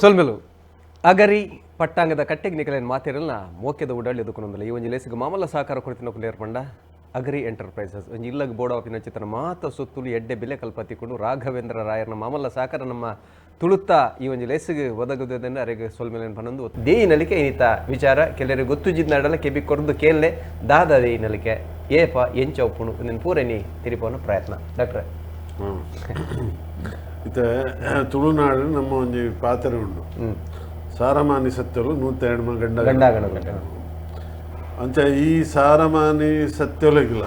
ಸೊಲ್ಮೆಲು ಅಗರಿ ಪಟ್ಟಾಂಗದ ಕಟ್ಟೆಗೆ ನಿಕಲೇನ್ ಮಾತೆರಲ್ನ ಮೋಕೆದ ಉಡಲ್ ಎದುಕೊನೊಂದುಲ್ಲ. ಈ ಒಂಜಿ ಲೇಸ್ಗ್ ಮಾಮಲ್ಲ ಸಹಕಾರ ಕೊರ್ತಿನಕುಲು ಏರ್ ಪಂಡ ಅಗರಿ ಎಂಟರ್ಪ್ರೈಸಸ್. ಒಂಜಿ ಇಲ್ಲಗ್ ಬೋಡಾಪಿನಂಚಿತ್ತಿನ ಮಾತ ಸೊತ್ತುಲು ಎಡ್ಡೆ ಬಿಲೆ ಕಲ್ಪತಿಕೊಂಡು ರಾಘವೇಂದ್ರ ರಾಯರ್ನ ಮಾಮಲ್ಲ ಸಹಕಾರ ನಮ್ಮ ತುಳುತ್ತ ಈ ಒಂಜಿ ಲೇಸ್ಗ್ ಒದಗುದೆಂದು ಅರೆಗ್ ಸೊಲ್ಮೆಲೆನ್ ಪನೊಂದು, ದೇಯಿ ನಲಿಕೆ ಇನಿತ ವಿಚಾರ. ಕೆಲವರಿಗೆ ಗೊತ್ತುಜಿದ್ನಾಡಲ ಕೆಬಿ ಕೊರ್ದು ಕೇನ್ಲೆ, ದಾದ ದೇಯಿ ನಲಿಕೆ, ಏಪ ಎಂಚ ಉಪ್ಪುಂಡು, ಉಂದೆನ್ ಪೂರ ಇನಿ ತೆರಿಪಾವುನ ಪ್ರಯತ್ನ. ಡಾಕ್ಟ್ರೆ. ಇತ್ತೆ ತುಳುನಾಡು ನಮ್ಮ ಒಂಜಿ ಪಾತ್ರೆ ಉಂಡು, ಸಾರಮಾನಿ ಸತ್ಯಲು 102 ಗಂಡ ಗಂಡಾಗಣ. ಅಂಚ ಈ ಸಾರಮಾನಿ ಸತ್ಯೊಲೆಗ್ಲ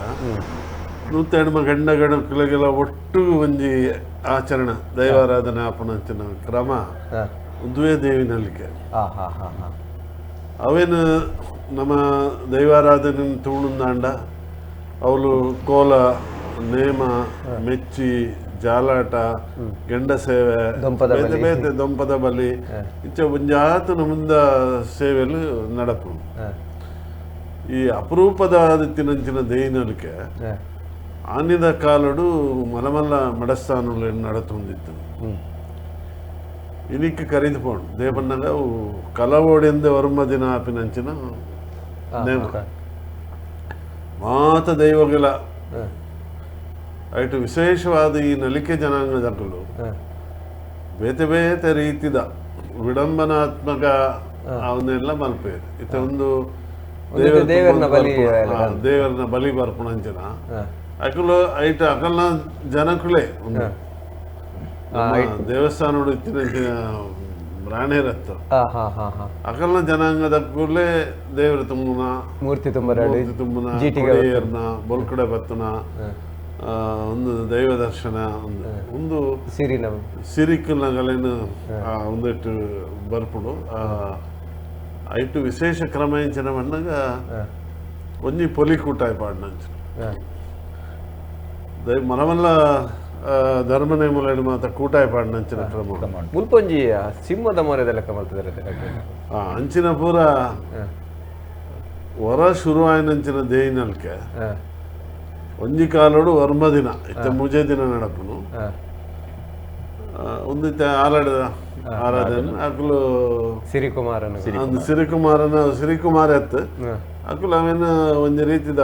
102 ಗಂಡ ಗಣಕುಲೆಗೆಲ್ಲ ಒಟ್ಟು ಒಂಜಿ ಆಚರಣೆ ದೈವಾರಾಧನೆ ಆಪುನಂಚಿನ ಕ್ರಮ ಉಂದುವೇ ದೇವಿ ನಲಿಕೆ. ಅವೇನು ನಮ್ಮ ದೈವಾರಾಧನೆ ತೂಣುಂದಾಂಡ ಅವಳು ಕೋಲ, ನೇಮ, ಮೆಚ್ಚಿ, ಜಾಲಾಟ, ಗೆಂಡ ಸೇವೆ, ಬೇತೆ ಬೇತೆ ದೊಂಪದ ಬಲಿ, ಇಂಚ ಒಂಜಾತನ ಮುಂದ ಸೇವೆಲು ನಡಪು. ಈ ಅಪರೂಪದ ತಿನಂಚಿನ ದೇಯಿನಲಿಕೆ ಆನಿದ ಕಾಲಡು ಮಲಮಲ್ಲ ಮಡಸ್ಥಾನಗಳು ನಡತೊಂದಿತ್ತು. ಇನಿಕ್ ಕರಿದು ಪೋಂಡು ದೇಪಣ್ಣಗ ಕಲವೋಡಿಂದ ವರ್ಮ ದಿನ ಆಪಿನಂಚಿನ ನೇಮ ಮಾತ ದೈವಗಳ ಐಟು ವಿಶೇಷವಾದ ಈ ನಲಿಕೆ ಜನಾಂಗದಗಳು ಬೇತೆ ಬೇತೆ ರೀತಿದ ವಿಡಂಬನಾತ್ಮಕ ಅವನ್ನೆಲ್ಲ ಮಲ್ಪೇರು. ಇತ್ತ ಒಂದು ದೇವರನ್ನ ಬಲಿ ಬರ್ಪುಣಂಚಿನ ಅಕಲು ಐಟ ಅಕಲ್ನ ಜನಕುಲೇ ಒಂದು ದೇವಸ್ಥಾನ ಇತ್ತಿನಂಚಿನ ರಾಣೇರತ್ತು ಅಕಲ್ನ ಜನಾಂಗದ ಕೂಡಲೇ ದೇವರ ತುಂಬುನ ಮೂರ್ತಿ ತುಂಬುನ ಕೊಡಿಯರ್ನ ಬೊಲ್ಕಡೆ ಬತ್ತುನ ಒಂದು ದೈವ ದರ್ಶನ ಒಂದು ಒಂದು ಸಿರಿನ ಸಿರಿಕುಲ್ನಗಲೇನು ಒಂದಿಟ್ಟು ಬರ್ಪುಡು. ಐಟು ವಿಶೇಷ ಕ್ರಮ ಎಂಚಿನ ಮಣ್ಣಾಗ ಒಂಜಿ ಪೊಲಿ ಕೂಟಾಯ ಪಾಡ್ನಂಚಿನ ದೈ ಮನಮಲ್ಲ ಧರ್ಮ ನೇಮುಲೆಡ್ ಮಾತ ಕೂಟಾಯ ಪಾಡ್ನಂಚಿನ ಕ್ರಮ. ಮುಲ್ಪೊಂಜಿ ಸಿಂಹದ ಮೊರೆದ ಲೆಕ್ಕ ಮಲ್ತಿದ್ದಾರೆ. ಅಂಚಿನ ಪೂರ ವರ ಶುರುವಾಯಿನಂಚಿನ ದೇಯಿನಲ್ಕೆ ಒಂಜಿ ಕಾಲೋಡು ವರ್ಮ ದಿನ ಇತ್ತ ಮುಜೆ ದಿನ ನಡಪುನು ಒಂದು ಆಲಡದ ಆರಾಧನೆ ಅಕಲು ಸಿರಿಕುಮಾರನ ಒಂದು ಸಿರಿಕುಮಾರನ ಸಿರಿಕುಮಾರ ಎತ್ತು ಅಕುಲು ಅವೇನ ಒಂಜಿ ರೀತಿದ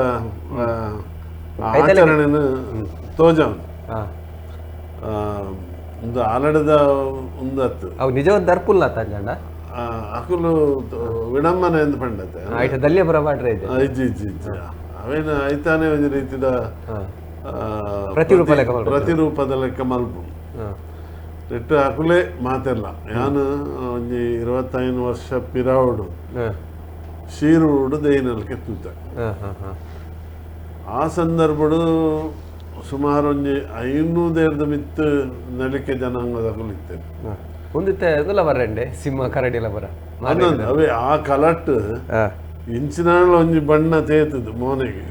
ಆಚರಣೆನ ತೋಜವನು. ಒಂದು ಆಲಡದ ಒಂದು ಅತ್ತು ಅವು ನಿಜವಾದ ದರ್ಪುಲ್ಲ ತಂಜಣ್ಣ ಅಕುಲು ವಿಡಂಬನೆ ಎಂದು ಪಂಡತೆ ದಲ್ಯ ಬರಬಾಡ್ರೆ ಇದೆ ಇಜ್ಜಿ ಇಜ್ಜಿ ಇಜ್ಜಿ ಅವೇನ ಐತಾನೆ ಒಂಜಿ ರೀತಿದ ಪ್ರತಿರೂಪದ ಲೆಕ್ಕ ಮಲ್ಪು. ಎಟ್ಟು ಅಕುಲೇ ಮಾತೆಲ್ಲ ಯಾನು ಒಂಜಿ 25 ವರ್ಷ ಪಿರಾವುಡು ಶೀರುಡು ದೇಯಿನಲ್ಕೆ ತೂತ. ಆ ಸಂದರ್ಭಡು ಸುಮಾರು ಒಂಜಿ 500 ಮಿತ್ತು ನಲಿಕೆ ಜನಾಂಗದಕುಲು ಇತ್ತೇನೆ. ಒಂದಿತ್ತೆ ಬರಂಡೆ ಸಿಂಹ ಕರಡಿ ಎಲ್ಲ ಬರ ಅವೇ ಆ ಕಲಟ್ಟು ಇಂಚಿನಾಳ ಒಂಜಿ ಬಣ್ಣ ತೇತದು ಮೋನೆಗೆ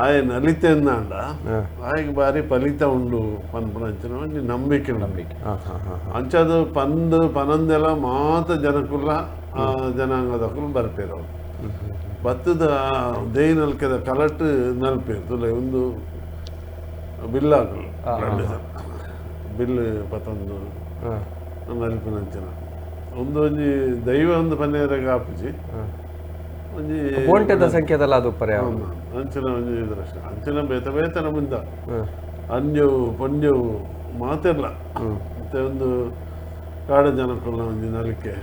ಆಯ ನಲಿತೆಂದಾಂಡ ಆಯ್ಗೆ ಬಾರಿ ಫಲಿತ ಉಂಡು ಪನ್ಪುನಂಚಿನ ಒಂಜಿ ನಂಬಿಕೆ ನಂಬಿಕೆ. ಅಂಚದು ಪಂದು ಪನಂದೆಲ್ಲ ಮಾತ ಜನಕುಲ ಜನಾಂಗದಕುಲು ಬರ್ಪೇರು. ಅವ್ರು ಬತ್ತದ ದೇಯಿ ನಲ್ಕೆದ ಕಲಟ್ಟು ನಲ್ಪೇರು ತುಲೆ ಒಂದು ಬಿಲ್ಲಾಕಲು ಬಿಲ್ ಪತ್ತೊಂದು ನಲ್ಪಿನಂಚಿನ ಒಂದು ಒಂಜಿ ದೈವ ಒಂದು ಪನ್ನೇರಗ ಆಪುಜಿ ಒಂಜಿ ಬೋಂಟೆದ ಸಂಖ್ಯೆದಲ್ಲ ಅದು ಪರ್ಯ ಅಂಚಿನ ಒಂಜಿ ದೃಶ್ಯ ಅಂಚಿನ ಬೇತೆ ಬೇತನ ಮುಂದ ಅಂಜವು ಪೊಂಜವು ಮಾತೆಲ್ಲ ಮತ್ತೆ ಒಂದು ಕಾಡು ಜನಕ್ಕಲ್ಲ ಒಂಜಿ ನಲಿಕೆ.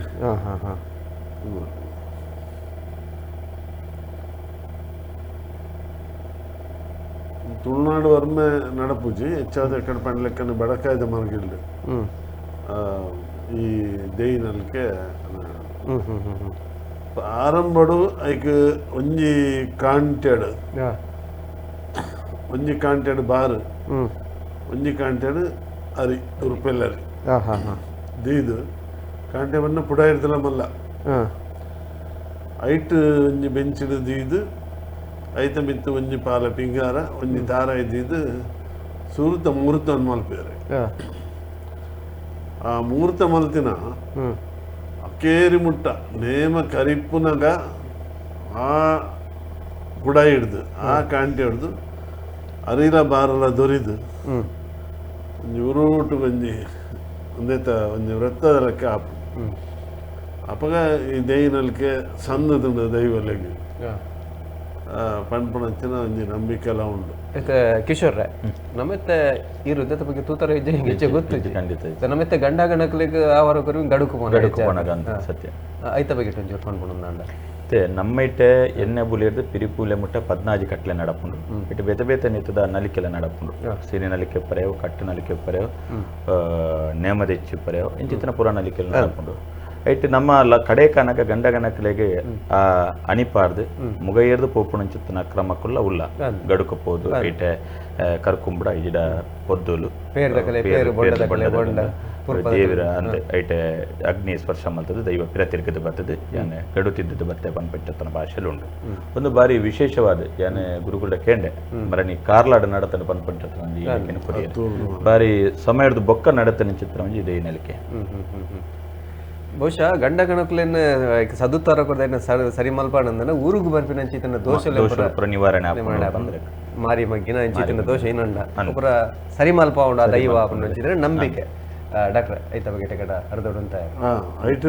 ತುಳುನಾಡು ವರ್ಮೆ ನಡಪುಜಿ ಹೆಚ್ಚಾದ ಎಕ್ಕಡೆ ಪಂಡ್ಲೆಕ್ಕನೆ ಬಡಕಾಯ್ದ ಮರಗಿಲ್ಲು ಈ ದೇಯಿ ನಲಿಕೆ ಆರಂಭಡು ಐಕ್ ಒಂಜಿ ಕಾಂಟೆಡ್ ಒಂಜಿ ಕಾಂಟೆಡ್ ಬಾರು ಒಂಜಿ ಕಾಂಟೆಡ್ ಅರಿ ಉರುಪೆಲ್ಲರಿ ದೀದು ಕಾಂಟೆ ಬಣ್ಣ ಪುಡ ಇರ್ತಲ್ಲ ಮಲ್ಲ ಐಟ್ ಒಂಜಿ ಬೆಂಚಿಡು ದೀದು ಐತ ಮಿತ್ತು ಒಂಜಿ ಪಾಲ ಪಿಂಗಾರ ಒಂಜಿ ದಾರ ಇದ್ದಿದ್ದು ಸುರುತ ಮುಹೂರ್ತವನ್ನು ಮಲ್ಪೇರೆ. ಆ ಮುಹೂರ್ತ ಮಲ್ತಿನ ಅಕೇರಿ ಮುಟ್ಟ ನೇಮ ಕರಿಪುನಗ ಆ ಗುಡ ಹಿಡ್ದು ಆ ಕಾಂಟಿ ಹಿಡ್ದು ಅರಿಲ ಬಾರಲ ದೊರಿದು ಒಂಜಿ ಉರುಟು ಒಂಜಿ ಒಂದೇತ ಒಂಜಿ ವೃತ್ತದ ಲೆಕ್ಕ ಆಪು. ಅಪಗ ಈ ದೇಯಿನಲ್ಕೆ ಸಣ್ಣದುಂಡು ದೈವಲೆಗ್ ಪನ್ಪುನಂಚಿನ ಒಂಜಿ ನಂಬಿಕೆಲ ಉಂಡು. ಇತ್ತೆ ಕಿಶೋರ್ರೆ ನಮ್ಮೆತ್ತೆ ಈ ವೃದ್ಧತೆ ಬಗ್ಗೆ ತೂತರ ಹೆಜ್ಜೆ ಹಿಂಗೆ ಗೊತ್ತಿಜ್ಜಿ ಖಂಡಿತ. ನಮ್ಮೆತ್ತೆ ಗಂಡ ಗಣಕಲಿಗೆ ಆವಾರ ಕೊರಿ ಗಡುಕು ಗಡುಕು ಪೋನಗ ಅಂತ ಸತ್ಯ. ಐತ ಬಗ್ಗೆ ಒಂಚೂರು ಪನ್ಪುಂಡು. ಮತ್ತೆ ನಮ್ಮ ಇಟ್ಟೆ ಎಣ್ಣೆ ಬುಲಿರ್ದು ಪಿರಿಪೂಲೆ ಮುಟ್ಟ 14 ಕಟ್ಲೆ ನಡಪುಂಡು. ಇಟ್ಟು ಬೇತೆ ಬೇತೆ ನಿತ್ತದ ನಲಿಕೆಲ ನಡಪುಂಡು. ಸಿರಿ ನಲಿಕೆ ಪರೆವು, ಕಟ್ಟು ನಲಿಕೆ ಪರೆವು, ನೇಮದೆಚ್ಚು ಪರೆವು, ಇಂಚಿತ್ತಿನ ಪುರ ನಲಿಕೆಲ ನಡಪುಂಡು. ಐಟ್ ನಮ್ಮ ಕಡೆ ಕನಕ ಗಂಡ ಗಣಕಲೆಗೆ ಆ ಅಣಿಪಾರ್ದು ಮುಗೈರ್ದು ಪೋಪುಣಂಚಿತ್ತಿನ ಕ್ರಮಕ್ಕುಲ್ಲ ಉಲ್ಲ ಗಡುಕು ಪೋದು ಐಟೆ ಕರ್ಕುಂಬುಡ ಇಜಿಡ ಪೊದ್ದುಲು ದೇವಿರ ಅಂದೆ ಐಟೆ ಅಗ್ನಿ ಸ್ಪರ್ಶ ಮಲ್ತದೆ ದೈವ ಪಿರ ತಿರುಗದು ಬರ್ತದೆ ಯಾನೆ ಗಡು ತಿದ್ದದ್ದು ಬತ್ತೆ ಪನ್ಪೆಟ್ಟತನ ಭಾಷೆಲು ಉಂಡು. ಒಂದು ಬಾರಿ ವಿಶೇಷವಾದ ಯಾನೆ ಗುರುಗಳ ಕೇಂಡೆ ಮರಣಿ ಕಾರ್ಲಾಡ ನಡತನ ಪನ್ಪೆಟ್ಟತನ ಬಾರಿ ಸಮಯದ ಬೊಕ್ಕ ನಡತನ ಚಿತ್ರ ಒಂಜಿ ಇದೇ ನೆಲಕ್ಕೆ. ಬಹುಶಃ ಗಂಡ ಗಣಕುಲೆನ್ ಸದುತ್ತಾರ ಕೊರ್ದ ಸರಿ ಮಲ್ಪಾಣಂದನ ಊರುಗು ಬರ್ಪಿನ ಅಂಚಿತನ ದೋಷ ನಿವಾರಣೆ ಮಾರಿ ಮಗ್ಗಿನ ಅಂಚಿತನ ದೋಷ ಏನಂಡ ಪುರ ಸರಿ ಮಲ್ಪಾವುಂಡ ದೈವ ಅಂಚಿದ್ರೆ ನಂಬಿಕೆ. ಡಾಕ್ಟರ್ ಐತ ಬಗ್ಗೆ ಟೆಕಡ ಅರ್ಧೋಡು ಐಟ್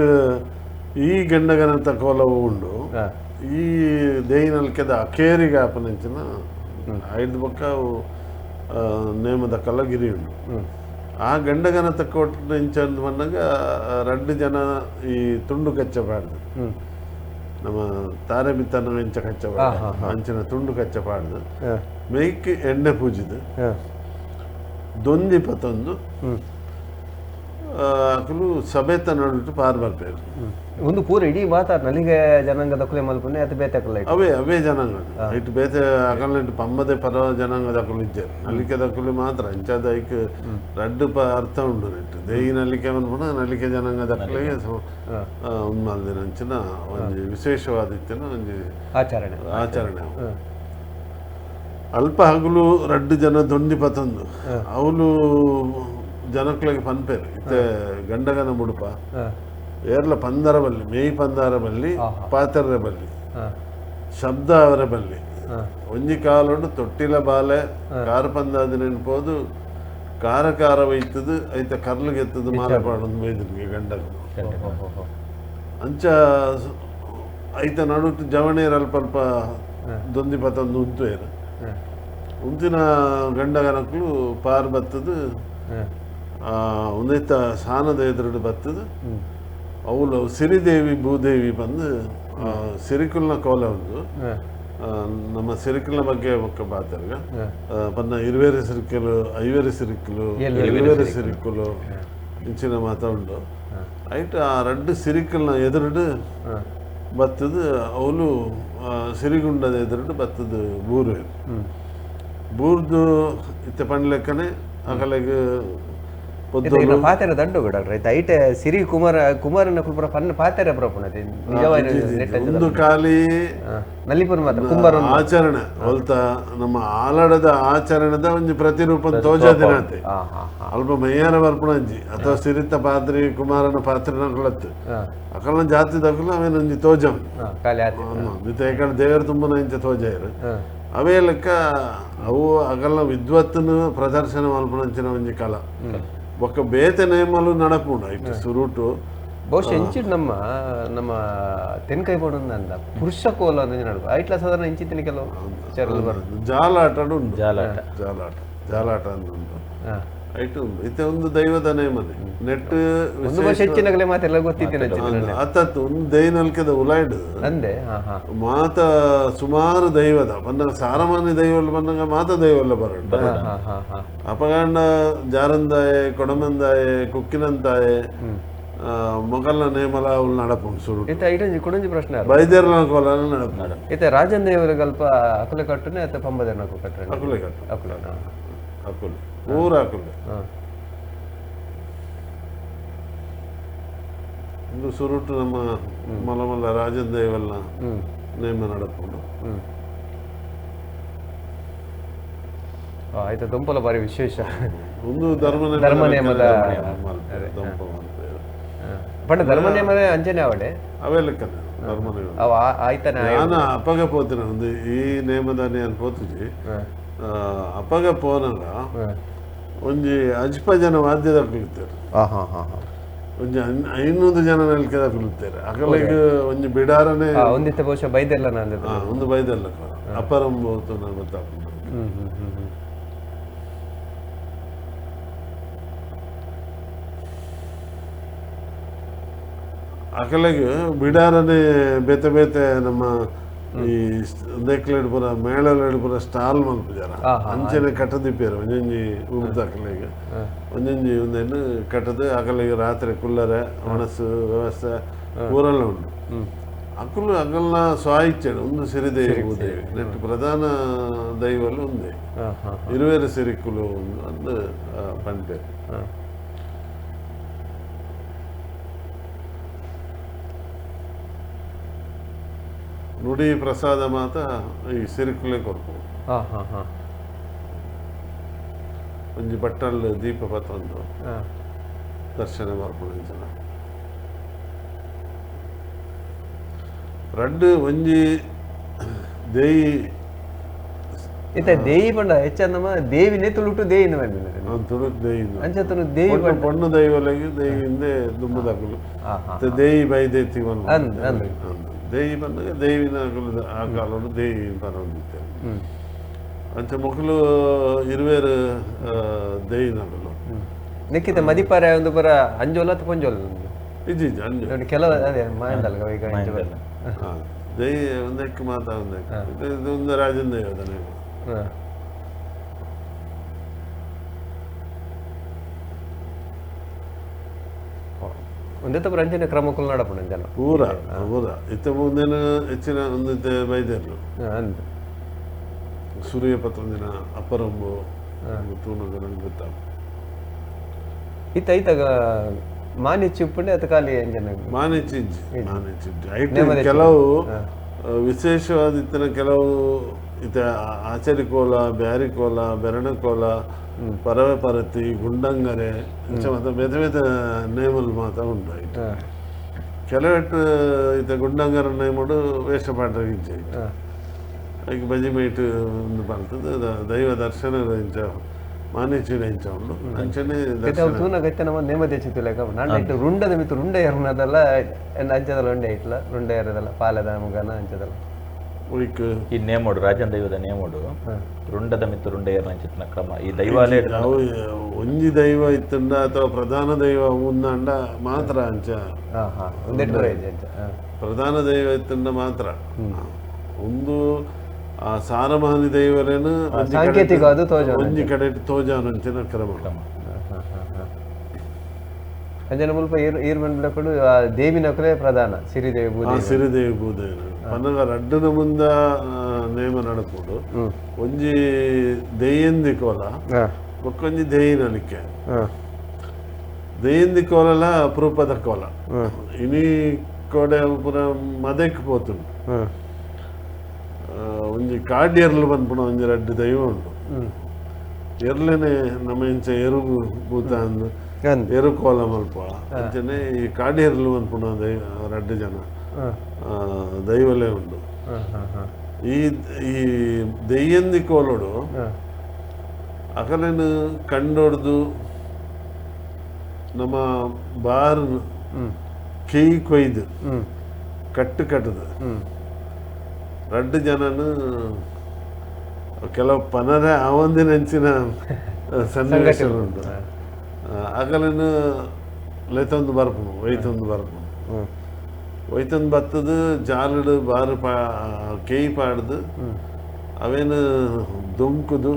ಈ ಗಂಡಗನಂತ ಕೋಲವು ಉಂಡು. ಈ ದೇಯಿನಲ್ಕೆದ ಅಕೇರಿಗೆ ಆಪನಂಚಿನ ಐದು ಬೊಕ್ಕ ನೇಮದ ಕಲ್ಲಗಿರಿ ಉಂಡು. ಆ ಗಂಡಗನ ತಕ್ಕೋಟ ಇಂಚ ಬಂದಾಗ 2 ಜನ ಈ ತುಂಡು ಕಚ್ಚಬಾರ್ದು, ನಮ್ಮ ತಾರೆ ಬಿತ್ತನ ಇಂಚ ಕಚ್ಚಬಾರ್ದು, ಅಂಚಿನ ತುಂಡು ಕಚ್ಚಬಾರ್ದು. ಮೇಯ್ಕ್ ಎಣ್ಣೆ ಪೂಜಿದು ದೊಂದಿ ಪತ್ತೊಂದು ಅಕಲು ಸಭೆತ ನಡುಟು ಪಾರ್ ಬರ್ಪೇರು. ಒಂದು ಪೂರ ಇಡೀ ಮಾತಾಡ ನಲಿಗೆ ಜನಾಂಗದ ಕುಲೆ ಮಲ್ಪುನೆ ಅದು ಬೇತೆ ಅಕಲ ಅವೇ ಅವೇ ಜನಾಂಗ ಇಟ್ಟು ಬೇತೆ ಅಕಲ ಇಟ್ಟು ಪಂಬದೆ ಪರವ ಜನಾಂಗದ ಅಕಲು ಇಜ್ಜಾರು. ನಲಿಕೆ ದಕ್ಕಲು ಮಾತ್ರ ಅಂಚಾದ ಐಕ್ ರಡ್ಡು ಪ ಅರ್ಥ ಉಂಡು. ನೆಟ್ಟು ದೇಯಿ ನಲಿಕೆ ಮನ್ಪುನ ನಲಿಕೆ ಜನಾಂಗದ ಅಕಲಿಗೆ ಉನ್ಮಲ್ದಿನ ಅಂಚಿನ ಒಂಜಿ ವಿಶೇಷವಾದ ಇತ್ತಿನ ಒಂಜಿ ಆಚರಣೆ ಆಚರಣೆ. ಅಲ್ಪ ಹಗಲು 2 ಜನ ದೊಂದಿ ಪತ್ತೊಂದು ಅವಳು ಜನಕ್ಲೆಗ್ ಪನ್ಪೇರು ಇತ್ತೆ ಗಂಡಗನ ಮುಡುಪ ಏರ್ಲ ಪಂದರ ಬಲ್ಲಿ ಮೇಯ್ ಪಂದಾರ ಬಲ್ಲಿ ಪಾತೆರ ಬಲ್ಲಿ ಶಬ್ದ ಅವರ ಬಲ್ಲಿ ಒಂಜಿ ಕಾಲುಂಡು ತೊಟ್ಟಿಲ ಬಾಲೆ ಕಾರು ಪಂದಾದ ನೆನ್ಪೋದು ಕಾರ ಕಾರ ಒಯ್ತದು ಐತ ಕರ್ಲಿಗೆತ್ತದು ಮಾಲೆ ಪಾಡೊಂದು ಬೈದಿನ್ಗೆ ಗಂಡಗ ಅಂಚ ಐತ ನಡುಟು ಜವಣೇರು ಅಲ್ಪ ಅಲ್ಪ ದೊಂದಿ ಪತ್ತೊಂದು ಉಂತುವೇರು. ಉಂತಿನ ಗಂಡಗನಕ್ಲು ಪಾರ್ ಬತ್ತದು ಒಂದೈತ ಸಾನದ ಎದುರುಡು ಬತ್ತದು ಅವಳು ಸಿರಿದೇವಿ ಭೂದೇವಿ ಬಂದು ಸಿರಿಕುಲ್ನ ಕೋಲ ಒಂದು ನಮ್ಮ ಸಿರಿಕುಲ್ನ ಬಗ್ಗೆ ಒಕ್ಕ ಬಾತರ್ಗ ಪನ್ನ ಇರುವೇರೆ ಸಿರಿಕಲು ಐವೇರೆ ಸಿರಿಕುಲು ಎಲ್ವೇರೆ ಸಿರಿಕುಲು ಇಂಚಿನ ಮಾತ ಉಂಡು. ಐಟ್ ಆ 2 ಸಿರಿಕಲ್ನ ಎದುರುಡು ಬತ್ತದು ಅವಳು ಸಿರಿಗುಂಡದ ಎದುರುಡು ಬತ್ತದು ಬೂರು ಬೂರ್ದು ಇತ್ತೆ ಪಣ್ಲೆಕ್ಕನೆ ಅಕಲೆಗ್ ಪಾತೆರ ದಂಡು ಡಾಕ್ಟರ್ ಐತೆ ಐಟೆ ಸಿರಿ ಕುಮಾರ ಕುಮಾರನ ಕುಲ್ಪುರ ಪನ್ನ ಪಾತೆರ ಪ್ರಪುಣತೆ ನಿಜವಾದ ಒಂದು ಖಾಲಿ ನಲ್ಲಿಪುರ ಮಾತ್ರ ಕುಂಬಾರ ಆಚರಣೆ ಒಲ್ತ ನಮ್ಮ ಆಲಡದ ಆಚರಣೆದ ಒಂಜಿ ಪ್ರತಿರೂಪ ತೋಜಾದಿನಾತೆ ಅಲ್ಪ ಮಯ್ಯಾರ ಬರ್ಪುಣಂಜಿ ಅಥವಾ ಸಿರಿತ ಪಾತ್ರಿ ಕುಮಾರನ ಪಾತ್ರಿನ ಕುಲತ್ತು ಅಕಲ್ನ ಜಾತಿ ದಕ್ಕಲ ಅವೇನೊಂಜಿ ತೋಜಂ ಏಕಡೆ ದೇವರು ತುಂಬನ ಇಂಚ ತೋಜಾಯರು ಅವೇ ಲೆಕ್ಕ ಅವು ಅಗಲ್ನ ವಿದ್ವತ್ತನ್ನು ಪ್ರದರ್ಶನ ಮಲ್ಪುನಂಚಿನ ಒಂಜಿ ಕಲ ಬೊಕ್ಕ ಬೇತೆ ನೇಮಲು ನಡಪುಂಡು ಇಟ್ಟು ಸುರುಟು. ಬಹುಶಃ ಇಂಚಿಡ್ ನಮ್ಮ ನಮ್ಮ ತೆನ್ಕೈ ಬೋಡೊಂದು ಅಂದ ಪುರುಷ ಕೋಲ ಅಂದ ನಡುವೆ ಐಟ್ಲ ಸಾಧಾರಣ ಇಂಚಿತ್ತಿನ ಕೆಲವು ಜಾಲಾಟ ಉಂಟು. ಜಾಲಾಟ ಜಾಲಾಟ ಜಾಲಾಟ ಅಂದುಂಟು ಐಟು ಉಂಟು. ಇತ್ತೆ ಒಂದು ದೈವದ ನೇಮನೆ ನೆಟ್ ಒಂದು ವರ್ಷ ಹೆಚ್ಚಿನಗಲೇ ಮಾತೆಲ್ಲ ಗೊತ್ತಿತ್ತಿನ ಅತ್ತತ್ತು ಒಂದು ದೈನಲ್ಕೆದ ಉಲಾಯ್ಡು ಅಂದೆ ಮಾತ ಸುಮಾರು ದೈವದ ಬಂದಾಗ ಸಾರಮಾನ್ಯ ದೈವಲ್ಲ ಬಂದಾಗ ಮಾತ ದೈವಲ್ಲ ಬರಡು. ಅಪಗಾಂಡ ಜಾರಂದಾಯೆ ಕೊಡಮಂದಾಯೆ ಕುಕ್ಕಿನಂತಾಯೆ ಮೊಗಲ್ನ ನೇಮಲ ಅವಳು ನಡಪುಂಡು ಸುರು. ಇತ್ತೆ ಐಟಂಜಿ ಕುಡಂಜಿ ಪ್ರಶ್ನೆ ಬೈದೇರ್ಲ ಕೋಲ ನಡಪು. ಇತ್ತೆ ರಾಜನ್ ದೇವರ ಅಲ್ಪ ಅಕುಲೆ ಕಟ್ಟುನೆ ಅತ್ತ ಪಂಬದೇರ್ನ ಕಟ್ಟುನೆ? ಅಕುಲೆ ಕಟ್ಟು ಅಕುಲೆ ಅಕುಲೆ ಊರು ಅಕುಲೆ ಒಂದು ಸುರುಟು ನಮ್ಮ ಮಲಮಲ್ಲ ರಾಜನ್ ದೇವಲ್ಲ ನೇಮ ನಡಪುಂಡು. ಆಯ್ತು ದುಂಪಲ ಬಾರಿ ವಿಶೇಷ ಒಂದು ಧರ್ಮ ಧರ್ಮ ನೇಮದ ಪಂಡ ಧರ್ಮ ನೇಮದ ಅಂಚನೆ ಅವಡೆ ಅವೇ ಲೆಕ್ಕನೆ ಧರ್ಮ ನೇಮ ಅವ ಆಯ್ತಾನೆ. ನಾನು ಅಪಗ ಪೋತಿನ ಒಂದು ಈ ನೇಮದಾನಿ ಅನ್ ಪೋತುಜಿ ಅಪಗ ಪೋನಗ ಒಂಜಿ ಅಜ್ಪ ಜನ ವಾದ್ಯದಕ್ಲು ಇತ್ತಾರೆ. ಒಂಜಿ 500 ಜನ ನಲಿಕೆದ ಕುಲುತ್ತೇರು ಅಕಲೆಗ್ ಒಂಜಿ ಬಿಡಾರನೆ ಒಂದಿತ್ತೆ ಬಹುಶಃ ಬೈದೆಲ್ಲ ನಾನು ಒಂದು ಬೈದೆಲ್ಲ ಅಪರಂಬು ಗೊತ್ತಾಗ್ತದೆ. ಅಕಲೆಗ್ ಬಿಡಾರನೆ ಬೇತೆ ಬೇತೆ ನಮ್ಮ ಈ ದೇಕ್ಲೆಡ್ ಪೂರ ಮೇಳಲೆಡ್ ಪೂರ ಸ್ಟಾಲ್ ಮಲ್ಪುಜಾರ ಅಂಚನೆ ಕಟ್ಟದಿಪ್ಪೇರು ಒಂಜೊಂಜಿ ಊರ್ದ ಅಕಲೆಗ್ ಒಂಜೊಂಜಿ ಒಂದೇನು ಕಟ್ಟದು ಅಕಲೆಗ್ ರಾತ್ರಿ ಕುಲ್ಲರೆ ಒಣಸು ವ್ಯವಸ್ಥೆ ಪೂರೆಲ್ಲ ಉಂಡು. ಅಕುಲು ಅಗಲ್ನ ಸ್ವಾಯಿಚ್ಛೆ ಒಂದು ಸಿರಿದೇವಿ ಭೂದೇವಿ ನೆಟ್ ಪ್ರಧಾನ ದೈವಲು ಒಂದೇ ಇರುವೇರು ಸಿರಿಕುಲು ಒಂದು ಪನ್ಪೇರು. ನುಡಿ ಪ್ರಸಾದ ಮಾತ ಈ ಸಿರಿಕುಲೆ ಕೊರ್ಪು. ಒಂಜಿ ಬಟ್ಟಲ್ ದೀಪ ಪತ್ತೊಂದು ದರ್ಶನ ಬರ್ಪುನ ಜನ ರಡ್ಡು ಒಂಜಿ ದೇಯಿ ಇತ್ತ ದೇಯಿ ಪಂಡ ಹೆಚ್ಚ ನಮ್ಮ ದೇವಿನೇ ತುಳುಟು ದೇಯಿನ ತುಳುಟು ದೇಯಿ ಅಂಚ ದೇವಿ ಪೊಣ್ಣು ದೈವಲೆಗ್ ದೇವಿಂದೆ ದುಂಬುದಕುಲು ದೇಯಿ ಬೈದೇತಿ ದೇಯಿ ಬಂದಾಗ ದೇವಿನ ಆ ಕಾಲೋಡು ದೇಯಿ ಪನೊಂದಿತ್ತೇವೆ. ಅಂಚ ಮೊಕಲು ಇರುವೇರು ದೇಯಿನಕುಲು ನಿಕ್ಕಿತ ಮದಿಪಾರೆ ಒಂದು ಪುರ ಅಂಜೋಲ ಅಥವಾ ಪೊಂಜೋಲ ಇಜ್ಜಿ ಇಜ್ಜಿ ಅಂಜೋಲ ಕೆಲವು ಅದೇ ಮಾಯಂದಲ್ಲ ಈಗ ದೇಯಿ ಒಂದಕ್ಕೆ ಮಾತಾ ಒಂದಕ್ಕೆ ಇದು ಒಂದು ರಾಜನ ದೈವದ. ಒಂದೇ ತಪ್ಪು ಅಂಚನೆ ಕ್ರಮಕ್ಕೂ ನಡಪುಣ ಜನ ಪೂರ ಪೂರ ಇತ್ತ ಮುಂದೇನು ಹೆಚ್ಚಿನ ಒಂದು ಬೈದೇರ್ಲು ಸೂರ್ಯ ಪತ್ತೊಂದಿನ ಅಪರಂಬು ತೂನಗ ನಂಗೆ ಗೊತ್ತಾಗ ಇತ್ತ ಐತಾಗ ಮಾನಿಚ್ಚಿ ಉಪ್ಪುಂಡೆ ಅತ್ತ ಖಾಲಿ ಅಂಜನ ಮಾನಿಚ್ಚಿ ಇಜ್ಜಿ ಮಾನಿಚ್ಚಿ ಇಜ್ಜಿ ಕೆಲವು ವಿಶೇಷವಾದ ಇತ್ತಿನ ಕೆಲವು ಇತ್ತ ಆಚಾರಿ ಕೋಲ ಬ್ಯಾರಿ ಕೋಲ ಬೆರಣ ಕೋಲ ಪರವೆ ಪರತಿ ಗುಂಡಂಗರೆ ಇಂಚ ಮಾತ ಬೇತೆ ಬೇತೆ ನೇಮಲ್ ಮಾತ ಉಂಡು ಐಟ್. ಕೆಲವೆಟ್ಟು ಇತ್ತ ಗುಂಡಂಗರ ನೇಮಡು ವೇಷ ಪಾಠ ಇಂಚ ಐಕ್ ಬಜಿ ಮೈಟ್ ಒಂದು ಬರ್ತದೆ ದೈವ ದರ್ಶನ ಇಂಚ ಮಾನೇಚಿನ ಇಂಚ ಉಂಡು ಅಂಚನೆ ತೂನಗ ಇತ್ತೆ ನಮ್ಮ ನೇಮ ದೇಚಿತ್ತು ಲೆಕ್ಕ ನಾನು ಇಟ್ಟು ರುಂಡದ ಮಿತ್ತು ರುಂಡ ಎರನದಲ್ಲ ಅಂಚದಲ್ಲ ಉಂಡೆ ಇಟ್ಲ ರುಂಡ ಎರದಲ್ಲ ಪಾಲದ ಮುಗನ ಅಂಚದಲ್ಲ ಈ ನೇಮೋಡು ರಾಜನ ದೈವದ ನೇಮೋಡು ರುಂಡದ ಮಿತ್ತು ರುಂಡ ಏರ್ನಂಚಿತ್ತಿನ ಕ್ರಮ ಈ ದೈವಾಲಯ ಒಂಜಿ ದೈವ ಇತ್ತಂಡ ಅಥವಾ ಪ್ರಧಾನ ದೈವ ಉಂದಾಂಡ ಮಾತ್ರ ಅಂಚ ಪ್ರಧಾನ ದೈವ ಇತ್ತಂಡ ಮಾತ್ರ ಒಂದು ಆ ಸಾರಮಾನಿ ದೈವರೇನು ಸಾಂಕೇತಿಕ ಒಂಜಿ ಕಡೆ ತೋಜಾನಂಚಿನ ಕ್ರಮ. ಅಂಜನ ಮುಲ್ಪ ಏರ್ ಬಂದ್ಬಿಡಕೊಂಡು ದೇವಿನಕಲೇ ಪ್ರಧಾನ ಸಿರಿದೇವಿ ಭೂದೇವಿ ಸಿರಿದೇವಿ ಭೂದೇವಿ ಪನ್ನಗ ರಡ್ಡನ ಮುಂದ ನೇಮ ನಡಪುಡು ಒಂಜಿ ದೇಯಂದಿ ಕೋಲ ಬೊಕ್ಕೊಂಜಿ ದೇಯಿ ನಲಿಕೆ ದೇಯಂದಿ ಕೋಲಲ ಅಪರೂಪದ ಕೋಲ ಇನಿ ಕೋಡೆ ಪುರ ಮದೆಕ್ ಪೋತುಂಡು. ಒಂಜಿ ಕಾಡ್ಯರ್ಲು ಬಂದ್ಪುಣ ಒಂಜಿ ರಡ್ಡು ದೈವ ಉಂಡು ಎರ್ಲೆನೆ ನಮ್ಮ ಇಂಚ ಎರುಗು ಭೂತ ಅಂದು ಎರು ಕೋಲ ಮಲ್ಪ ಅಂಚನೆ ಈ ಕಾಡ್ಯರ್ಲು ಬಂದ್ಪುಣ ದೈವ ರಡ್ಡು ಜನ ದೈವಲೇ ಉಂಡು. ಈ ಈ ದೆಯ್ಯಂದಿ ಕೋಲೋಡು ಅಕಲೇನು ಕಂಡೊಡ್ದು ನಮ್ಮ ಬಾರನ್ನು ಕೇಯಿ ಕೊಯ್ದು ಕಟ್ಟು ಕಟ್ಟದು ರಡ್ಡು ಜನನು ಕೆಲವು ಪನರೆ ಆವಂದಿನಂಚಿನ ಸನ್ನಿವೇಶ ಉಂಟು. ಅಕಲೇನು ಲೆತ್ತೊಂದು ಬರ್ಪುನು ಒಯ್ತೊಂದು ಬರ್ಪುನು ಒಯ್ತೊಂದು ಬತ್ತದು ಜಾಲಡು ಬಾರು ಪಾ ಕೇಯಿ ಪಾಡ್ದು ಅವೇನು ದೊಂಕುದು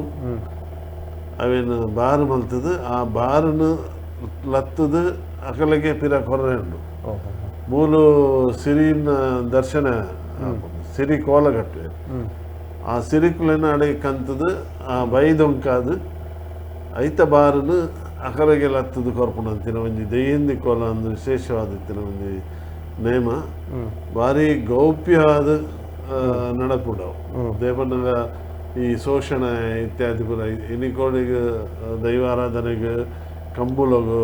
ಅವೇನು ಬಾರು ಮಲ್ತದು ಆ ಬಾರನ್ನು ಲತ್ತದು ಅಕಲೆಗೆ ಪಿರ ಕೊರ್ರೆ ಉಂಡು. ಮೂಲು ಸಿರಿನ ದರ್ಶನ ಸಿರಿ ಕೋಲ ಕಟ್ಟುವೆ ಆ ಸಿರಿಕುಲೆನ ಅಡೆ ಕಂತದು ಆ ಬೈದೊಂಕಾದು ಐತ ಬಾರನ್ನು ಅಕಲೆಗೆ ಲತ್ತದು ಕೊರ್ಪುಣಂತಿನ ಒಂಜಿ ದೆಯ್ಯಂದಿ ಕೋಲ ಅಂದು ವಿಶೇಷವಾದ ಒಂಜಿ ನೇಮ ಭಾರಿ ಗೌಪ್ಯವಾದ ನಡಪುಡವು. ದೇವನಗ ಈ ಶೋಷಣೆ ಇತ್ಯಾದಿ ಪೂರ ಇನಿಕೋಡಿಗೆ ದೈವಾರಾಧನೆಗೆ ಕಂಬುಲಗು